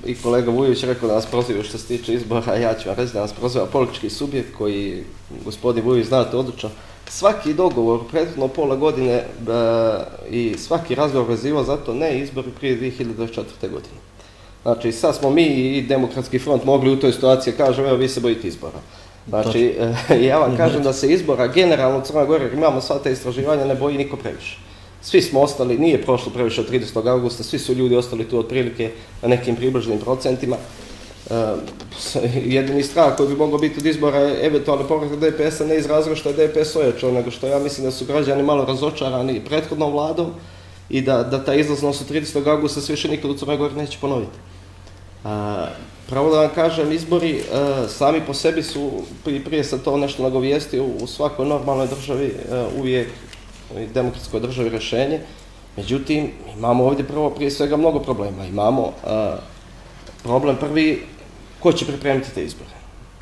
i kolega Vujović rekao da nas proziva što se tiče izbora, ja ću vam reći da nas proziva politički subjekt koji, gospodin Vujović, znate odlično, svaki dogovor u prethodno pola godine i svaki razgovor vezivao zato ne izbori prije 2024. godine. Znači, sad smo mi i Demokratski front mogli u toj situaciji kažem, evo vi se bojite izbora. Znači, ja vam kažem da se izbora generalno u Crnoj Gori, jer imamo sva te istraživanja, ne boji niko previše. Svi smo ostali, nije prošlo previše od 30. augusta, svi su ljudi ostali tu otprilike na nekim približnim procentima. jedini strah koji bi mogao biti od izbora je eventualno povratak DPS-a, ne iz razloga što je DPS ojačao, nego što ja mislim da su građani malo razočarani prethodnom vladom i da ta izlaznost od 30. augusta se više nikad u Crnoj Gori neće ponoviti. Pravo da vam kažem, izbori sami po sebi su, prije sam to nešto nagovijestio, u svakoj normalnoj državi uvijek, u demokratskoj državi rješenje. Međutim, imamo ovdje prije svega mnogo problema. Imamo problem prvi, ko će pripremiti te izbore?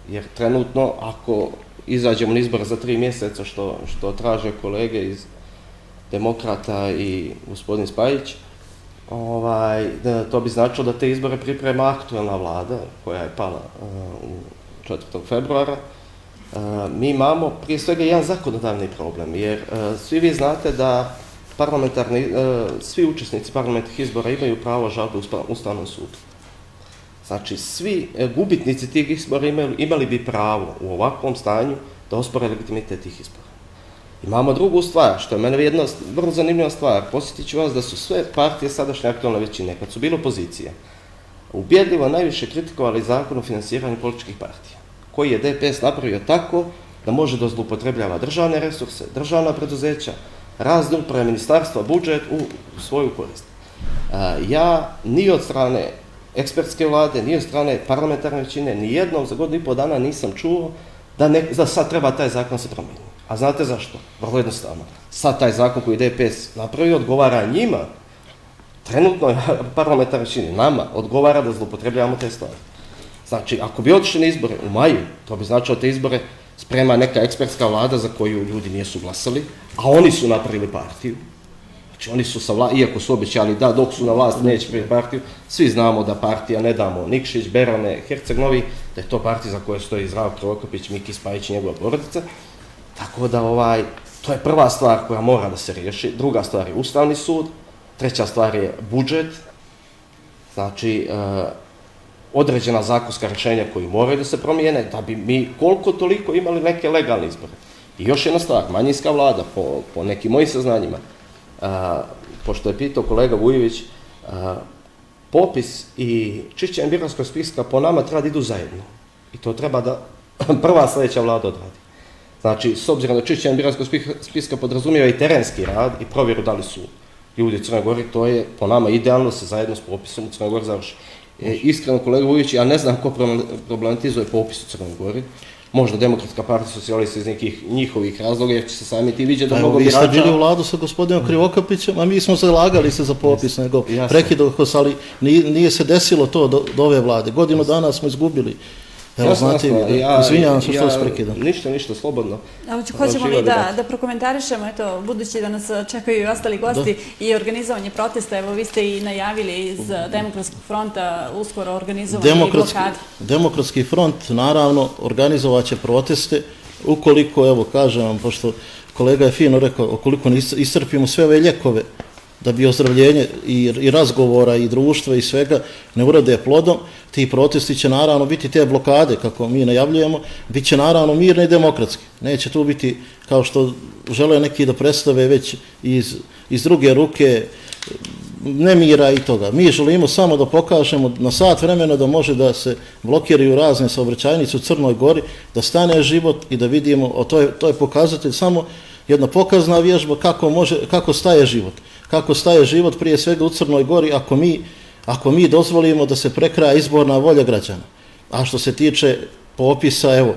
Jer trenutno, ako izađemo na izbore za 3 mjeseca, što traže kolege iz Demokrata i gospodin Spajić, to bi značilo da te izbore priprema aktualna vlada, koja je pala 4. februara. Mi imamo prije svega jedan zakonodavni problem, jer svi vi znate da svi učesnici parlamentarnih izbora imaju pravo žalbe u Ustavnom sudu. Znači, svi gubitnici tih izbora imali bi pravo u ovakvom stanju da ospore legitimitet tih izbora. Imamo drugu stvar, što je mene jedna vrlo zanimljiva stvar. Posjetit ću vas da su sve partije sadašnje aktualne većine, kad su bile opozicija, ubjedljivo najviše kritikovali zakon o financiranju političkih partija, koji je DPS napravio tako da može da zloupotrebljava državne resurse, državna preduzeća, razne uprave, ministarstva, budžet u svoju korist. Ja ni od strane ekspertske vlade, ni od strane parlamentarne većine, ni jednom za 1,5 godina nisam čuo da sad treba taj zakon se promijeniti. A znate zašto? Vrlo jednostavno. Sad taj zakon koji DPS napravio odgovara njima, trenutno parlamentarne većine, nama, odgovara da zloupotrebljavamo te stvari. Znači, ako bi otišli na izbore u maju, to bi značilo te izbore sprema neka ekspertska vlada za koju ljudi nisu glasali, a oni su napravili partiju. Znači, oni su iako su obećali da dok su na vlasti neće primiti partiju, svi znamo da partija ne damo Nikšić, Berane, Herceg Novi, da je to partija za koje stoji Zdravko Krivokapić, Miki Spajić i njegova porodica. Tako da to je prva stvar koja mora da se riješi. Druga stvar je Ustavni sud, treća stvar je budžet, znači određena zakonska rješenja koji moraju da se promijene, da bi mi koliko toliko imali neke legalne izbore. I još jedna stvar, manjinska vlada, po nekim mojim saznanjima, pošto je pitao kolega Vujović, popis i čišćenje biračkog spiska po nama treba da idu zajedno. I to treba da prva sljedeća vlada odradi. Znači, s obzirom da čišćenje biračkog spiska podrazumijeva i terenski rad i provjeru da li su ljudi u Crnoj Gori, to je po nama idealno da se zajedno s popisom u Crnoj Gori završi. Iskreno, kolega Vujović, ja ne znam ko problematizuje popis u Crnoj Gori, možda Demokratska partija socijalista iz nekih njihovih razloga, jer će se sami ti vidjeti da mnogo birača... Vi ste bili u vladu sa gospodinom Krivokapićem, a mi smo zalagali se za popis, nego prekidokos, ali nije se desilo to do ove vlade. Godinu dana smo izgubili. Evo, znate, izvinjavam se što vas prekidam. Ništa, slobodno. Hoćemo li da prokomentarišemo, eto, budući da nas čekaju i ostali gosti i organizovanje protesta, evo vi ste i najavili iz Demokratskog fronta uskoro organizovanje i blokade. Demokratski front, naravno, organizovat će proteste, ukoliko, evo, kažem vam, pošto kolega je fino rekao, ukoliko ne iscrpimo sve ove ljekove, da bi ozdravljenje i razgovora i društva i svega ne urade plodom, ti protesti će naravno biti te blokade, kako mi najavljujemo, bit će naravno mirne i demokratske. Neće tu biti, kao što žele neki da predstave već iz druge ruke, nemira i toga. Mi želimo samo da pokažemo na sat vremena da može da se blokiraju razne saobraćajnice u Crnoj Gori, da stane život i da vidimo, to je pokazatelj samo jedna pokazna vježba kako staje život. Kako staje život prije svega u Crnoj Gori ako mi dozvolimo da se prekraja izborna volja građana. A što se tiče popisa, evo,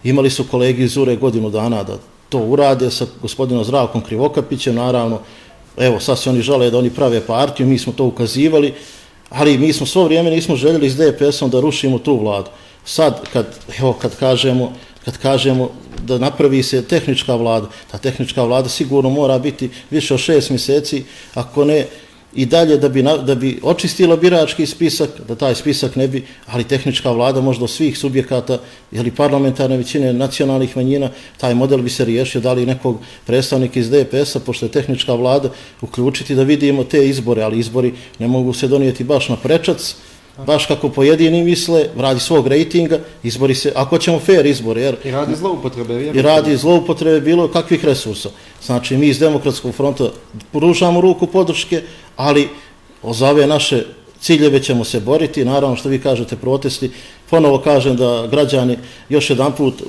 imali su kolegi iz URE godinu dana da to urade sa gospodinom Zdravkom Krivokapićem, naravno, evo, sad se oni žele da oni prave partiju, mi smo to ukazivali, ali mi smo svo vrijeme nismo željeli s DPS-om da rušimo tu vladu. Sad, kad kažemo da napravi se tehnička vlada, ta tehnička vlada sigurno mora biti više od 6 mjeseci, ako ne i dalje da bi očistila birački spisak, da taj spisak ne bi, ali tehnička vlada možda od svih subjekata, ili parlamentarne većine nacionalnih manjina, taj model bi se riješio, da li nekog predstavnika iz DPS-a, pošto je tehnička vlada, uključiti da vidimo te izbore, ali izbori ne mogu se donijeti baš na prečac, baš kako pojedini misle, radi svog rejtinga, izbori se, ako ćemo fair izbore, i radi zloupotrebe. I radi zloupotrebe bilo kakvih resursa. Znači, mi iz Demokratskog fronta pružamo ruku podrške, ali za ove naše ciljeve ćemo se boriti, naravno što vi kažete protesti, ponovo kažem da građani još jedan put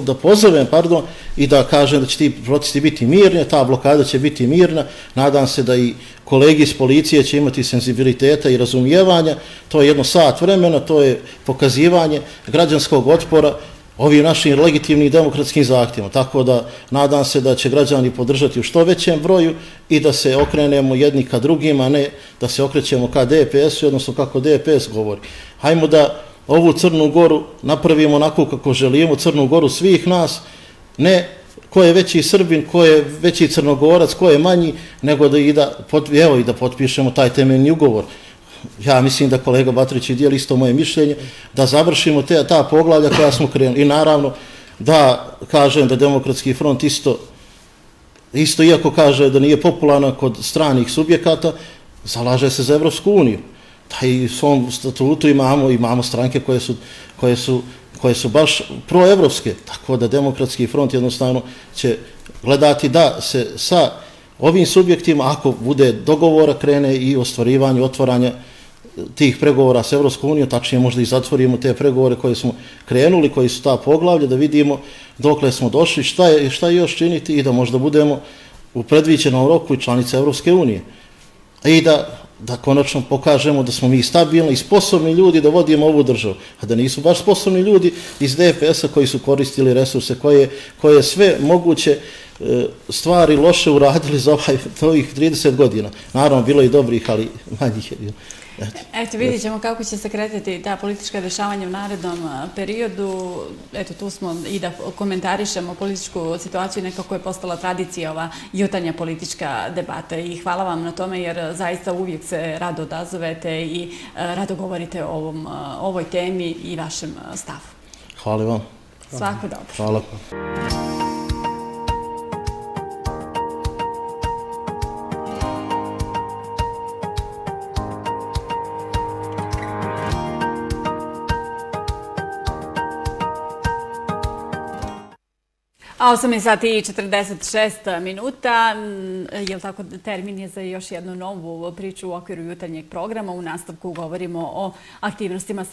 da pozovem, i da kažem da će ti protesti biti mirni, ta blokada će biti mirna, nadam se da i kolegi iz policije će imati senzibiliteta i razumijevanja, to je 1 sat vremena, to je pokazivanje građanskog otpora ovim našim legitimnim demokratskim zahtjevima. Tako da nadam se da će građani podržati u što većem broju i da se okrenemo jedni ka drugima, a ne da se okrećemo ka DPS-u, odnosno kako DPS govori. Hajmo da ovu Crnu Goru napravimo onako kako želimo, Crnu Goru svih nas, ne ko je veći Srbin, ko je veći Crnogorac, ko je manji, nego da potpišemo taj temeljni ugovor. Ja mislim da kolega Batrić dijeli isto moje mišljenje, da završimo ta poglavlja koja smo krenuli. I naravno da kažem da Demokratski front isto iako kaže da nije popularan kod stranih subjekata, zalaže se za Evropsku uniju. Da i u svom statutu imamo stranke koje su baš proevropske, tako da Demokratski front jednostavno će gledati da se sa ovim subjektima, ako bude dogovora, krene i ostvarivanje, otvaranja tih pregovora s Evropskom unijom, tačnije možda i zatvorimo te pregovore koje smo krenuli, koji su ta poglavlja, da vidimo dokle smo došli, šta je još činiti i da možda budemo u predviđenom roku i članica Evropske unije. I da konačno pokažemo da smo mi stabilni i sposobni ljudi da vodimo ovu državu, a da nisu baš sposobni ljudi iz DPS-a koji su koristili resurse, koje sve moguće stvari loše uradili za ovih 30 godina. Naravno, bilo i dobrih, ali manjih je bilo. Eto, vidjet ćemo kako će se kretati ta politička dešavanja u narednom periodu. Eto, tu smo i da komentarišemo političku situaciju, nekako je postala tradicija ova jutarnja politička debata i hvala vam na tome jer zaista uvijek se rado odazovete i rado govorite o ovoj temi i vašem stavu. Hvala vam. Svako dobro. Hvala. A 8 sati i 46 minuta, je li tako, termin je za još jednu novu priču u okviru jutarnjeg programa. U nastavku govorimo o aktivnostima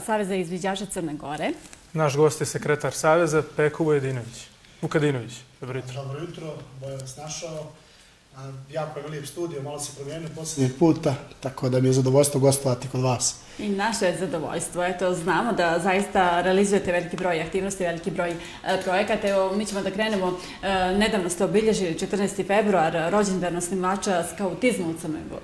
Saveza izviđača Crne Gore. Naš gost je sekretar Saveza, Peko Vukadinović. Dobro jutro. Dobro jutro, bolje vas našao. Jako je lijep studio, malo se promijenio posljednjeg puta, tako da mi je zadovoljstvo gostovati kod vas. I naše je zadovoljstvo. Eto, znamo da zaista realizujete veliki broj aktivnosti, veliki broj projekata. Evo, mi ćemo da krenemo. Nedavno ste obilježili 14. februar rođendan osnivača skautizma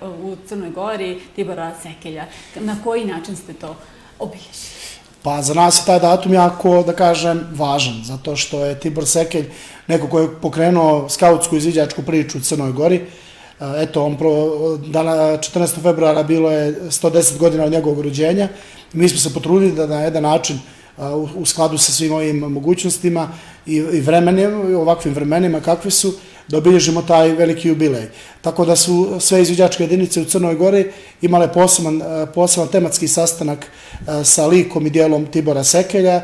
u Crnoj Gori, Tibora Sekelja. Na koji način ste to obilježili? Pa za nas je taj datum jako, da kažem, važan, zato što je Tibor Sekelj neko ko je pokrenuo skautsku izviđačku priču u Crnoj Gori. Eto, 14. februara bilo je 110 godina od njegovog rođenja. Mi smo se potrudili da na jedan način, u skladu sa svim ovim mogućnostima i ovakvim vremenima kakvi su, da obilježimo taj veliki jubilej. Tako da su sve izviđačke jedinice u Crnoj Gori imale poseban tematski sastanak sa likom i dijelom Tibora Sekelja,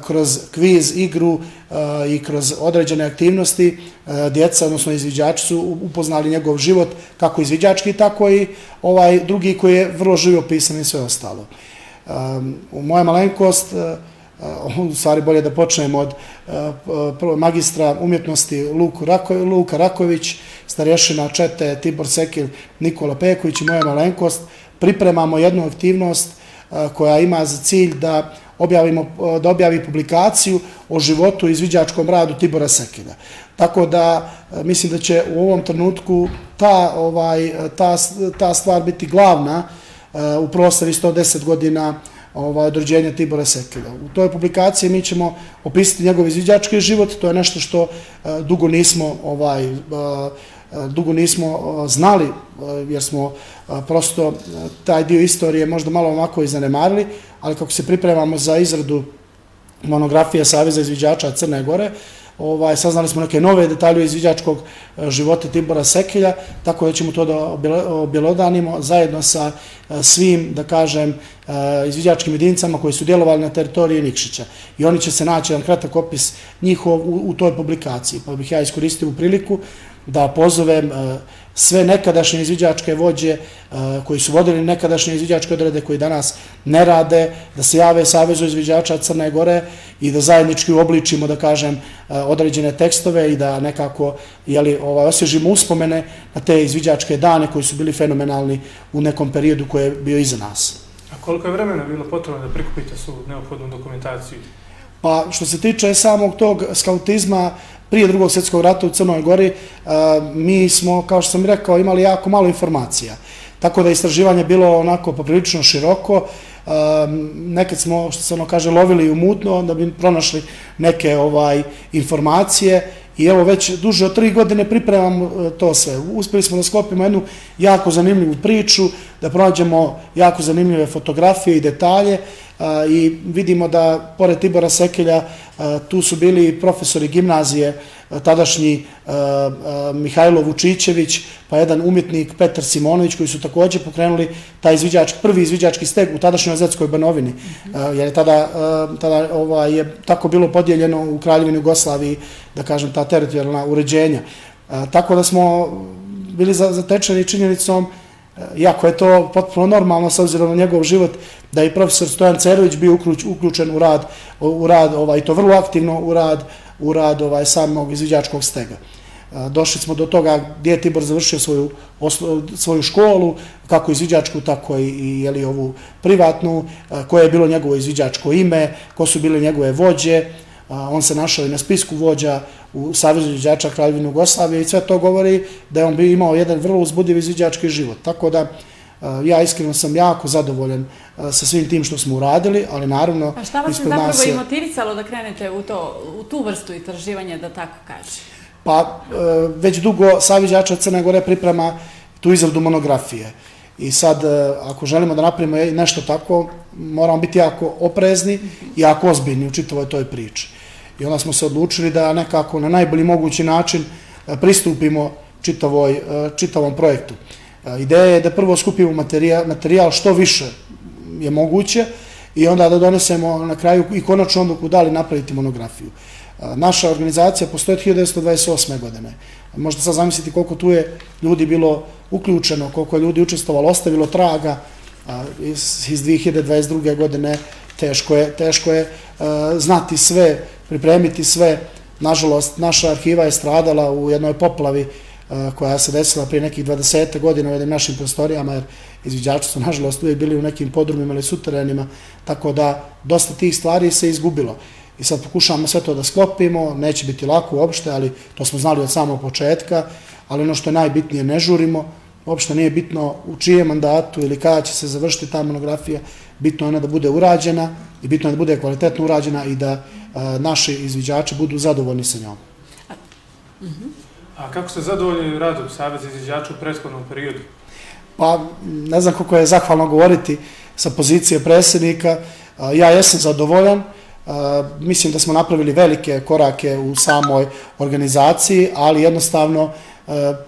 kroz kviz, igru i kroz određene aktivnosti. Djeca, odnosno izviđači, su upoznali njegov život, kako izviđački, tako i ovaj drugi koji je vrlo živopisan i sve ostalo. Moja malenkost, u stvari bolje da počnemo od magistra umjetnosti Luka Raković, starješina čete Tibor Sekelj, Nikola Peković i moja malenkost, pripremamo jednu aktivnost koja ima za cilj da objavi publikaciju o životu i izviđačkom radu Tibora Sekelja. Tako da mislim da će u ovom trenutku ta stvar biti glavna u proslavi 110 godina od rođenja Tibora Sekelja. U toj publikaciji mi ćemo opisati njegov izviđački život, to je nešto što dugo nismo znali, jer smo prosto taj dio istorije možda malo ovako i zanemarili, ali kako se pripremamo za izradu monografije Saveza izviđača Crne Gore, saznali smo neke nove detalje izviđačkog života Tibora Sekelja, tako da ćemo to da objelodanimo zajedno sa svim, da kažem, izviđačkim jedinicama koji su djelovali na teritoriji Nikšića. I oni će se naći jedan kratak opis njihov u toj publikaciji. Pa bih ja iskoristio u priliku da pozovem sve nekadašnje izviđačke vođe koji su vodili nekadašnje izviđačke odrede koji danas ne rade, da se jave Savezu izviđača Crne Gore i da zajednički uobličimo, da kažem, određene tekstove i da nekako osvježimo uspomene na te izviđačke dane koji su bili fenomenalni u nekom periodu koji je bio iza nas. A koliko je vremena bilo potrebno da prikupite svu neophodnu dokumentaciju? Pa što se tiče samog tog skautizma, prije Drugog svjetskog rata u Crnoj Gori, mi smo, kao što sam rekao, imali jako malo informacija. Tako da je istraživanje bilo onako poprilično široko. Nekad smo, što se ono kaže, lovili u mutno da bi pronašli neke informacije i evo već duže od 3 godine pripremamo to sve. Uspjeli smo da sklopimo jednu jako zanimljivu priču, da pronađemo jako zanimljive fotografije i detalje i vidimo da, pored Tibora Sekelja, tu su bili profesori gimnazije, tadašnji Mihajlo Vučićević, pa jedan umjetnik Petar Simonović, koji su također pokrenuli taj prvi izviđački steg u tadašnjoj Ozetskoj Banovini, jer je tada je tako bilo podijeljeno u Kraljevini Jugoslaviji, da kažem, ta teritorijalna uređenja. Tako da smo bili zatečeni činjenicom, iako je to potpuno normalno s obzirom na njegov život, da je profesor Stojan Cerović bio uključen u rad i to vrlo aktivno u rad samog izviđačkog stega. Došli smo do toga gdje je Tibor završio svoju školu, kako izviđačku, tako i ovu privatnu, koje je bilo njegovo izviđačko ime, ko su bile njegove vođe. On se našao i na spisku vođa u Savezu izviđača Kraljevine Jugoslavije i sve to govori da je on imao jedan vrlo uzbudljiv izviđački život. Tako da ja iskreno sam jako zadovoljan sa svim tim što smo uradili, ali naravno... A šta vas je zapravo i motivisalo da krenete u tu vrstu istraživanja, da tako kaže? Pa već dugo Savez izviđača Crne Gore priprema tu izradu monografije. I sad, ako želimo da napravimo nešto tako, moramo biti jako oprezni i jako ozbiljni u čitavoj toj priči. I onda smo se odlučili da nekako na najbolji mogući način pristupimo čitavom projektu. Ideja je da prvo skupimo materijal što više je moguće i onda da donesemo na kraju i konačnu odluku da li napraviti monografiju. Naša organizacija postoji od 1928. godine. Možete sad zamisliti koliko tu je ljudi bilo uključeno, koliko je ljudi učestvovalo, ostavilo traga iz 2022. godine. Teško je znati sve, pripremiti sve. Nažalost, naša arhiva je stradala u jednoj poplavi koja se desila prije nekih 20 godina u jednim našim prostorijama, jer izviđači su, nažalost, uvijek bili u nekim podrumima ili suterenima, tako da dosta tih stvari se izgubilo. I sad pokušavamo sve to da sklopimo, neće biti lako uopšte, ali to smo znali od samog početka, ali ono što je najbitnije, ne žurimo, uopšte nije bitno u čijem mandatu ili kada će se završiti ta monografija, bitno je ona da bude urađena i bitno je da bude kvalitetno urađena i da naši izviđači budu zadovoljni sa njom. A kako ste zadovoljni radom Saveza izviđača u prethodnom periodu? Pa, ne znam koliko je zahvalno govoriti sa pozicije predsjednika. Ja jesam zadovoljan. Mislim da smo napravili velike korake u samoj organizaciji, ali jednostavno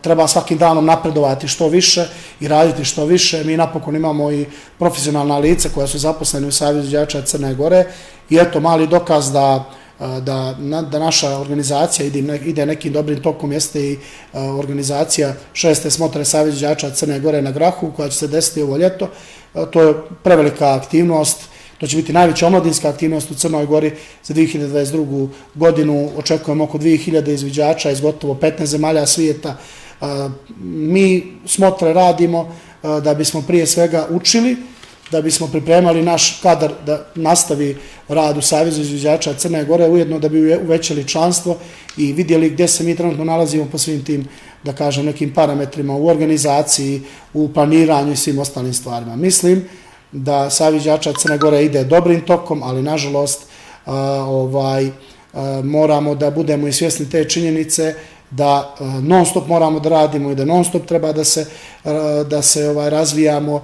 treba svakim danom napredovati što više i raditi što više. Mi napokon imamo i profesionalna lica koja su zaposleni u Savezu izviđača Crne Gore i eto mali dokaz da naša organizacija ide nekim dobrim tokom, jeste i organizacija 6. smotre Saveza izviđača Crne Gore na Grahu, koja će se desiti ovo ljeto. To je prevelika aktivnost, to će biti najveća omladinska aktivnost u Crnoj Gori za 2022. godinu. Očekujemo oko 2000 izviđača iz gotovo 15 zemalja svijeta. Mi smotre radimo da bismo prije svega učili, da bismo pripremali naš kadar da nastavi rad u Savezu izviđača Crne Gore, ujedno da bi uvećali članstvo i vidjeli gdje se mi trenutno nalazimo po svim tim, da kažem, nekim parametrima u organizaciji, u planiranju i svim ostalim stvarima. Mislim da Savez izviđača Crne Gore ide dobrim tokom, ali nažalost moramo da budemo i svjesni te činjenice da non stop moramo da radimo i da non stop treba da se razvijamo,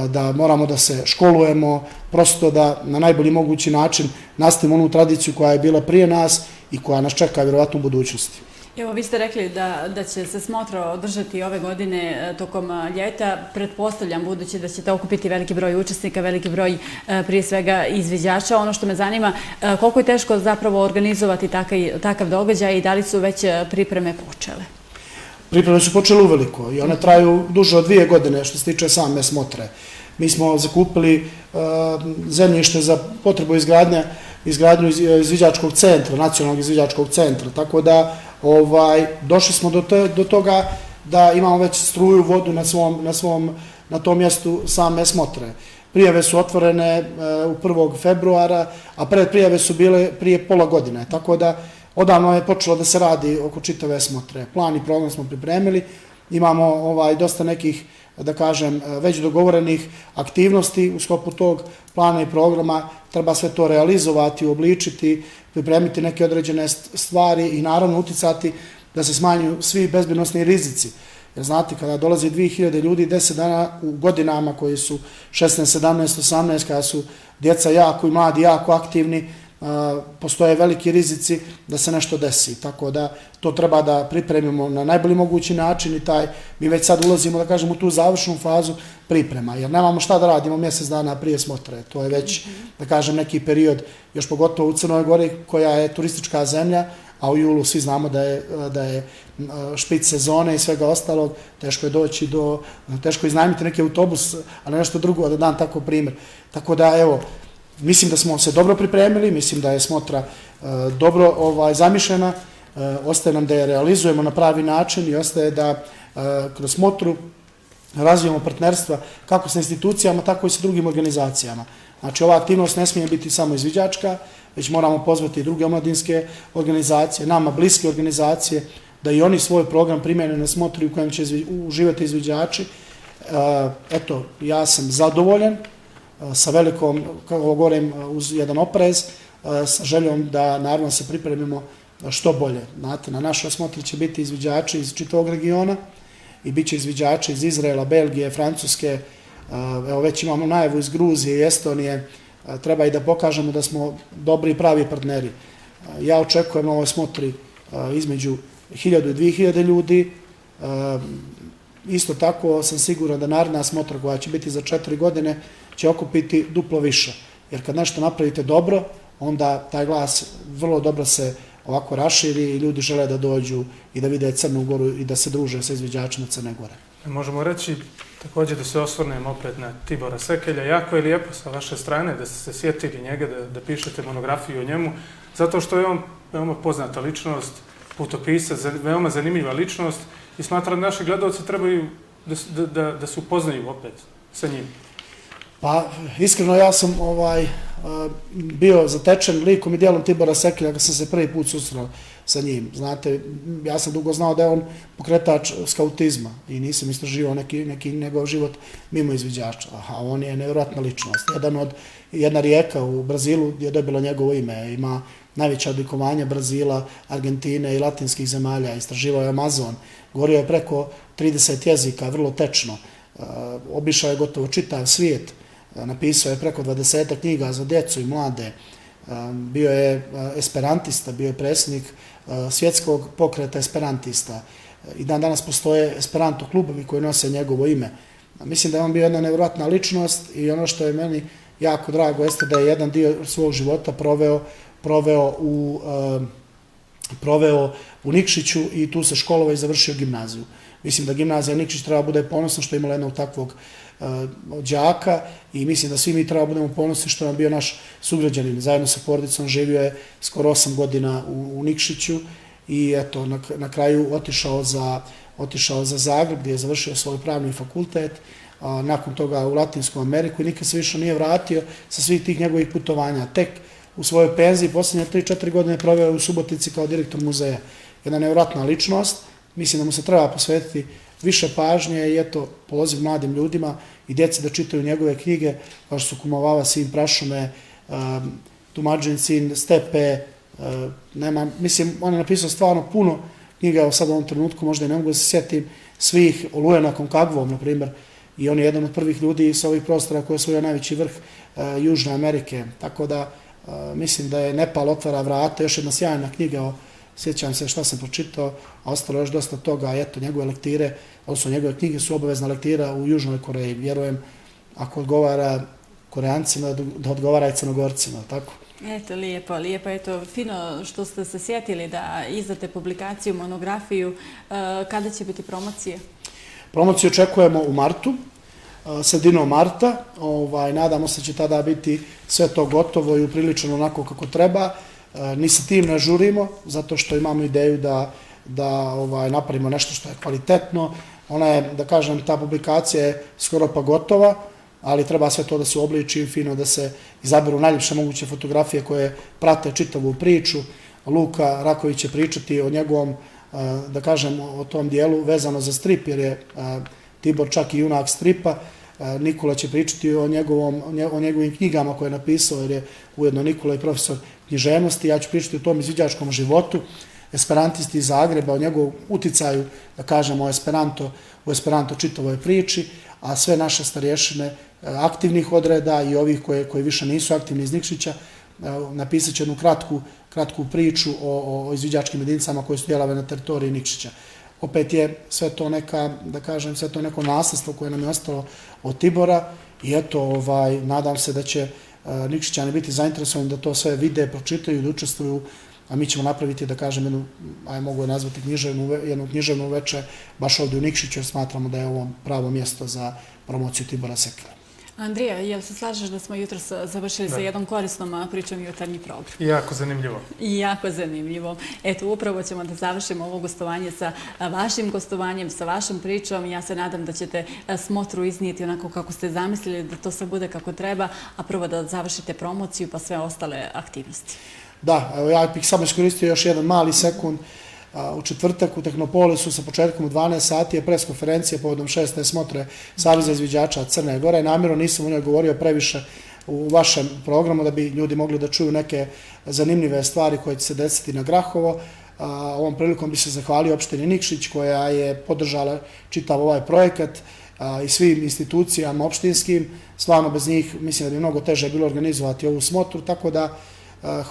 da moramo da se školujemo, prosto da na najbolji mogući način nastavimo onu tradiciju koja je bila prije nas i koja nas čeka vjerovatno u budućnosti. Evo, vi ste rekli da će se smotra održati ove godine tokom ljeta. Pretpostavljam, budući da ćete okupiti veliki broj učesnika, veliki broj prije svega izviđača. Ono što me zanima, koliko je teško zapravo organizovati takav događaj i da li su već pripreme počele? Pripreme su počele uveliko i one traju duže od 2 godine što se tiče same smotre. Mi smo zakupili zemljište za potrebu izgradnju izviđačkog centra, nacionalnog izviđačkog centra, tako da došli smo do toga da imamo već struju, vodu na tom mjestu same smotre. Prijave su otvorene u 1. februara, a prijave su bile prije pola godine, tako da odavno je počelo da se radi oko čitave smotre. Plan i program smo pripremili, imamo dosta nekih, da kažem, već dogovorenih aktivnosti u sklopu tog plana i programa. Treba sve to realizovati, uobličiti, pripremiti neke određene stvari i naravno uticati da se smanjuju svi bezbednosni rizici. Jer znate, kada dolazi 2000 ljudi 10 dana u godinama koji su 16, 17, 18, kada su djeca jako i mladi, jako aktivni, postoje veliki rizici da se nešto desi. Tako da to treba da pripremimo na najbolji mogući način i mi već sad ulazimo, da kažem, u tu završnu fazu priprema. Jer nemamo šta da radimo mjesec dana prije smotre. To je već, da kažem, neki period, još pogotovo u Crnoj Gori koja je turistička zemlja, a u julu svi znamo da je špic sezone i svega ostalog, teško je doći teško je iznajmiti neki autobus, ali nešto drugo, da dam tako primjer. Tako da, evo, mislim da smo se dobro pripremili, mislim da je smotra dobro zamišljena, ostaje nam da je realizujemo na pravi način i ostaje da kroz smotru razvijemo partnerstva kako sa institucijama, tako i sa drugim organizacijama. Znači, ova aktivnost ne smije biti samo izviđačka, već moramo pozvati i druge omladinske organizacije, nama bliske organizacije, da i oni svoj program primjene na smotri u kojem će uživati izviđači. Eto, ja sam zadovoljan sa velikom, kako govorim, uz jedan oprez, sa željom da naravno se pripremimo što bolje. Znate, na našoj smotri će biti izviđači iz čitavog regiona i bit će izviđači iz Izraela, Belgije, Francuske, evo već imamo najavu iz Gruzije i Estonije, treba i da pokažemo da smo dobri i pravi partneri. Ja očekujem na ovoj smotri između 1000 i 2000 ljudi. Isto tako sam siguran da naredna smotra koja će biti za 4 godine će okupiti duplo više. Jer kad nešto napravite dobro, onda taj glas vrlo dobro se ovako raširi i ljudi žele da dođu i da vide Crnu Goru i da se druže sa izviđačima Crne Gore. Možemo reći također da se osvrnemo opet na Tibora Sekelja. Jako je lijepo sa vaše strane da ste se sjetili njega, da pišete monografiju o njemu, zato što je on veoma poznata ličnost, putopisac, veoma zanimljiva ličnost i smatram da naši gledalci trebaju da se upoznaju opet sa njim. Pa, iskreno, ja sam bio zatečen likom i dijelom Tibora Sekelja kad sam se prvi put susreo sa njim. Znate, ja sam dugo znao da je on pokretač skautizma i nisam istraživao neki njegov život mimo izviđača. A on je nevjerojatna ličnost. Jedna rijeka u Brazilu je dobila njegovo ime. Ima najveća odlikovanja Brazila, Argentine i latinskih zemalja. Istraživao je Amazon. Govorio je preko 30 jezika, vrlo tečno. Obišao je gotovo čitav svijet. Napisao je preko 20 knjiga za djecu i mlade. Bio je esperantista, bio je predsjednik svjetskog pokreta esperantista. I danas postoje esperanto klubovi koji nose njegovo ime. Mislim da je on bio jedna nevjerojatna ličnost i ono što je meni jako drago jeste da je jedan dio svog života proveo u Nikšiću i tu se školovao i završio gimnaziju. Mislim da gimnazija Nikšić treba bude ponosna što je imala jednog takvog đaka i mislim da svi mi treba budemo ponosni što je bio naš sugrađanin. Zajedno sa porodicom živio je skoro 8 godina u Nikšiću i eto, na kraju otišao za Zagreb gdje je završio svoj pravni fakultet, nakon toga u Latinsku Ameriku i nikad se više nije vratio sa svih tih njegovih putovanja. Tek u svojoj penziji posljednje 3-4 godine proveo u Subotici kao direktor muzeja. Jedna nevjerojatna ličnost, mislim da mu se treba posvetiti više pažnje i eto, poziv mladim ljudima i djeci da čitaju njegove knjige, kao što su Kumovava sin Prašume, Tumađin sin Stepe, mislim, on je napisao stvarno puno knjiga, evo sad u ovom trenutku možda i ne mogu da se sjetim svih, Oluja na Konkagvom, na primjer, i on je jedan od prvih ljudi sa ovih prostora koji je osvojio najveći vrh Južne Amerike, tako da mislim da je Nepal otvara vrata, još jedna sjajna knjiga, sjećam se šta sam pročitao, a ostalo još dosta toga, eto, njegove lektire, odnosno njegove knjige su obavezna lektira u Južnoj Koreji, vjerujem, ako odgovara Koreancima, da odgovara i Crnogorcima, tako? Eto, lijepo, lijepo. Eto, fino što ste se sjetili da izdate publikaciju, monografiju. Kada će biti promocije? Promociju očekujemo u martu, sredinom marta. Nadamo se da će tada biti sve to gotovo i upriličeno onako kako treba. Ni sa tim ne žurimo, zato što imamo ideju da napravimo nešto što je kvalitetno. Ona je, da kažem, ta publikacija je skoro pa gotova, ali treba sve to da se obliči fino, da se izaberu najljepše moguće fotografije koje prate čitavu priču. Luka Raković će pričati o njegovom, da kažem, o tom dijelu vezano za strip, jer je Tibor čak i junak stripa. Nikola će pričati o njegovim knjigama koje je napisao, jer je ujedno Nikola i profesor književnosti. Ja ću pričati o tom izviđačkom životu, esperantisti iz Zagreba, o njegovom uticaju, da kažemo, u esperanto čitavoj priči, a sve naše starješine aktivnih odreda i ovih koji više nisu aktivni iz Nikšića napisat će jednu kratku priču o izviđačkim jedinicama koje su djelovale na teritoriji Nikšića. Opet je sve to sve to neko nasljedstvo koje nam je ostalo od Tibora i eto, nadam se da će Nikšićani biti zainteresovani da to sve vide, pročitaju, da učestvuju, a mi ćemo napraviti, da kažem, mogu je nazvati jednu književnu veče baš ovdje u Nikšiću, jer smatramo da je ovo pravo mjesto za promociju Tibora Sekela. Andrija, jel se slažeš da smo jutros završili sa jednom korisnom pričom jutarnji program? Jako zanimljivo. I jako zanimljivo. Eto, upravo ćemo da završimo ovo gostovanje sa vašim gostovanjem, sa vašom pričom. Ja se nadam da ćete smotru iznijeti onako kako ste zamislili, da to sve bude kako treba, a prvo da završite promociju pa sve ostale aktivnosti. Da, ja bih samo iskoristio još jedan mali sekund. U četvrtak u Tehnopolisu sa početkom u 12 sati je preskonferencija povodom 6. smotre Saveza izviđača Crne Gore. Namjerno nisam o njoj govorio previše u vašem programu da bi ljudi mogli da čuju neke zanimljive stvari koje će se desiti na Grahovo. Ovom prilikom bi se zahvalio opštini Nikšić koja je podržala čitav ovaj projekat i svim institucijama opštinskim. Stvarno bez njih mislim da bi mnogo teže bilo organizovati ovu smotru, tako da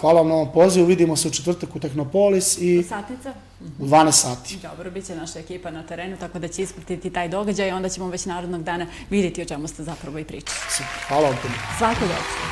hvala vam na ovom pozivu, vidimo se u četvrtak u Tehnopolis i Satnica? U 12 sati. Dobro, bit će naša ekipa na terenu, tako da će ispratiti taj događaj i onda ćemo već narodnog dana vidjeti o čemu ste zapravo i pričali. Hvala vam puno. Svako dobro.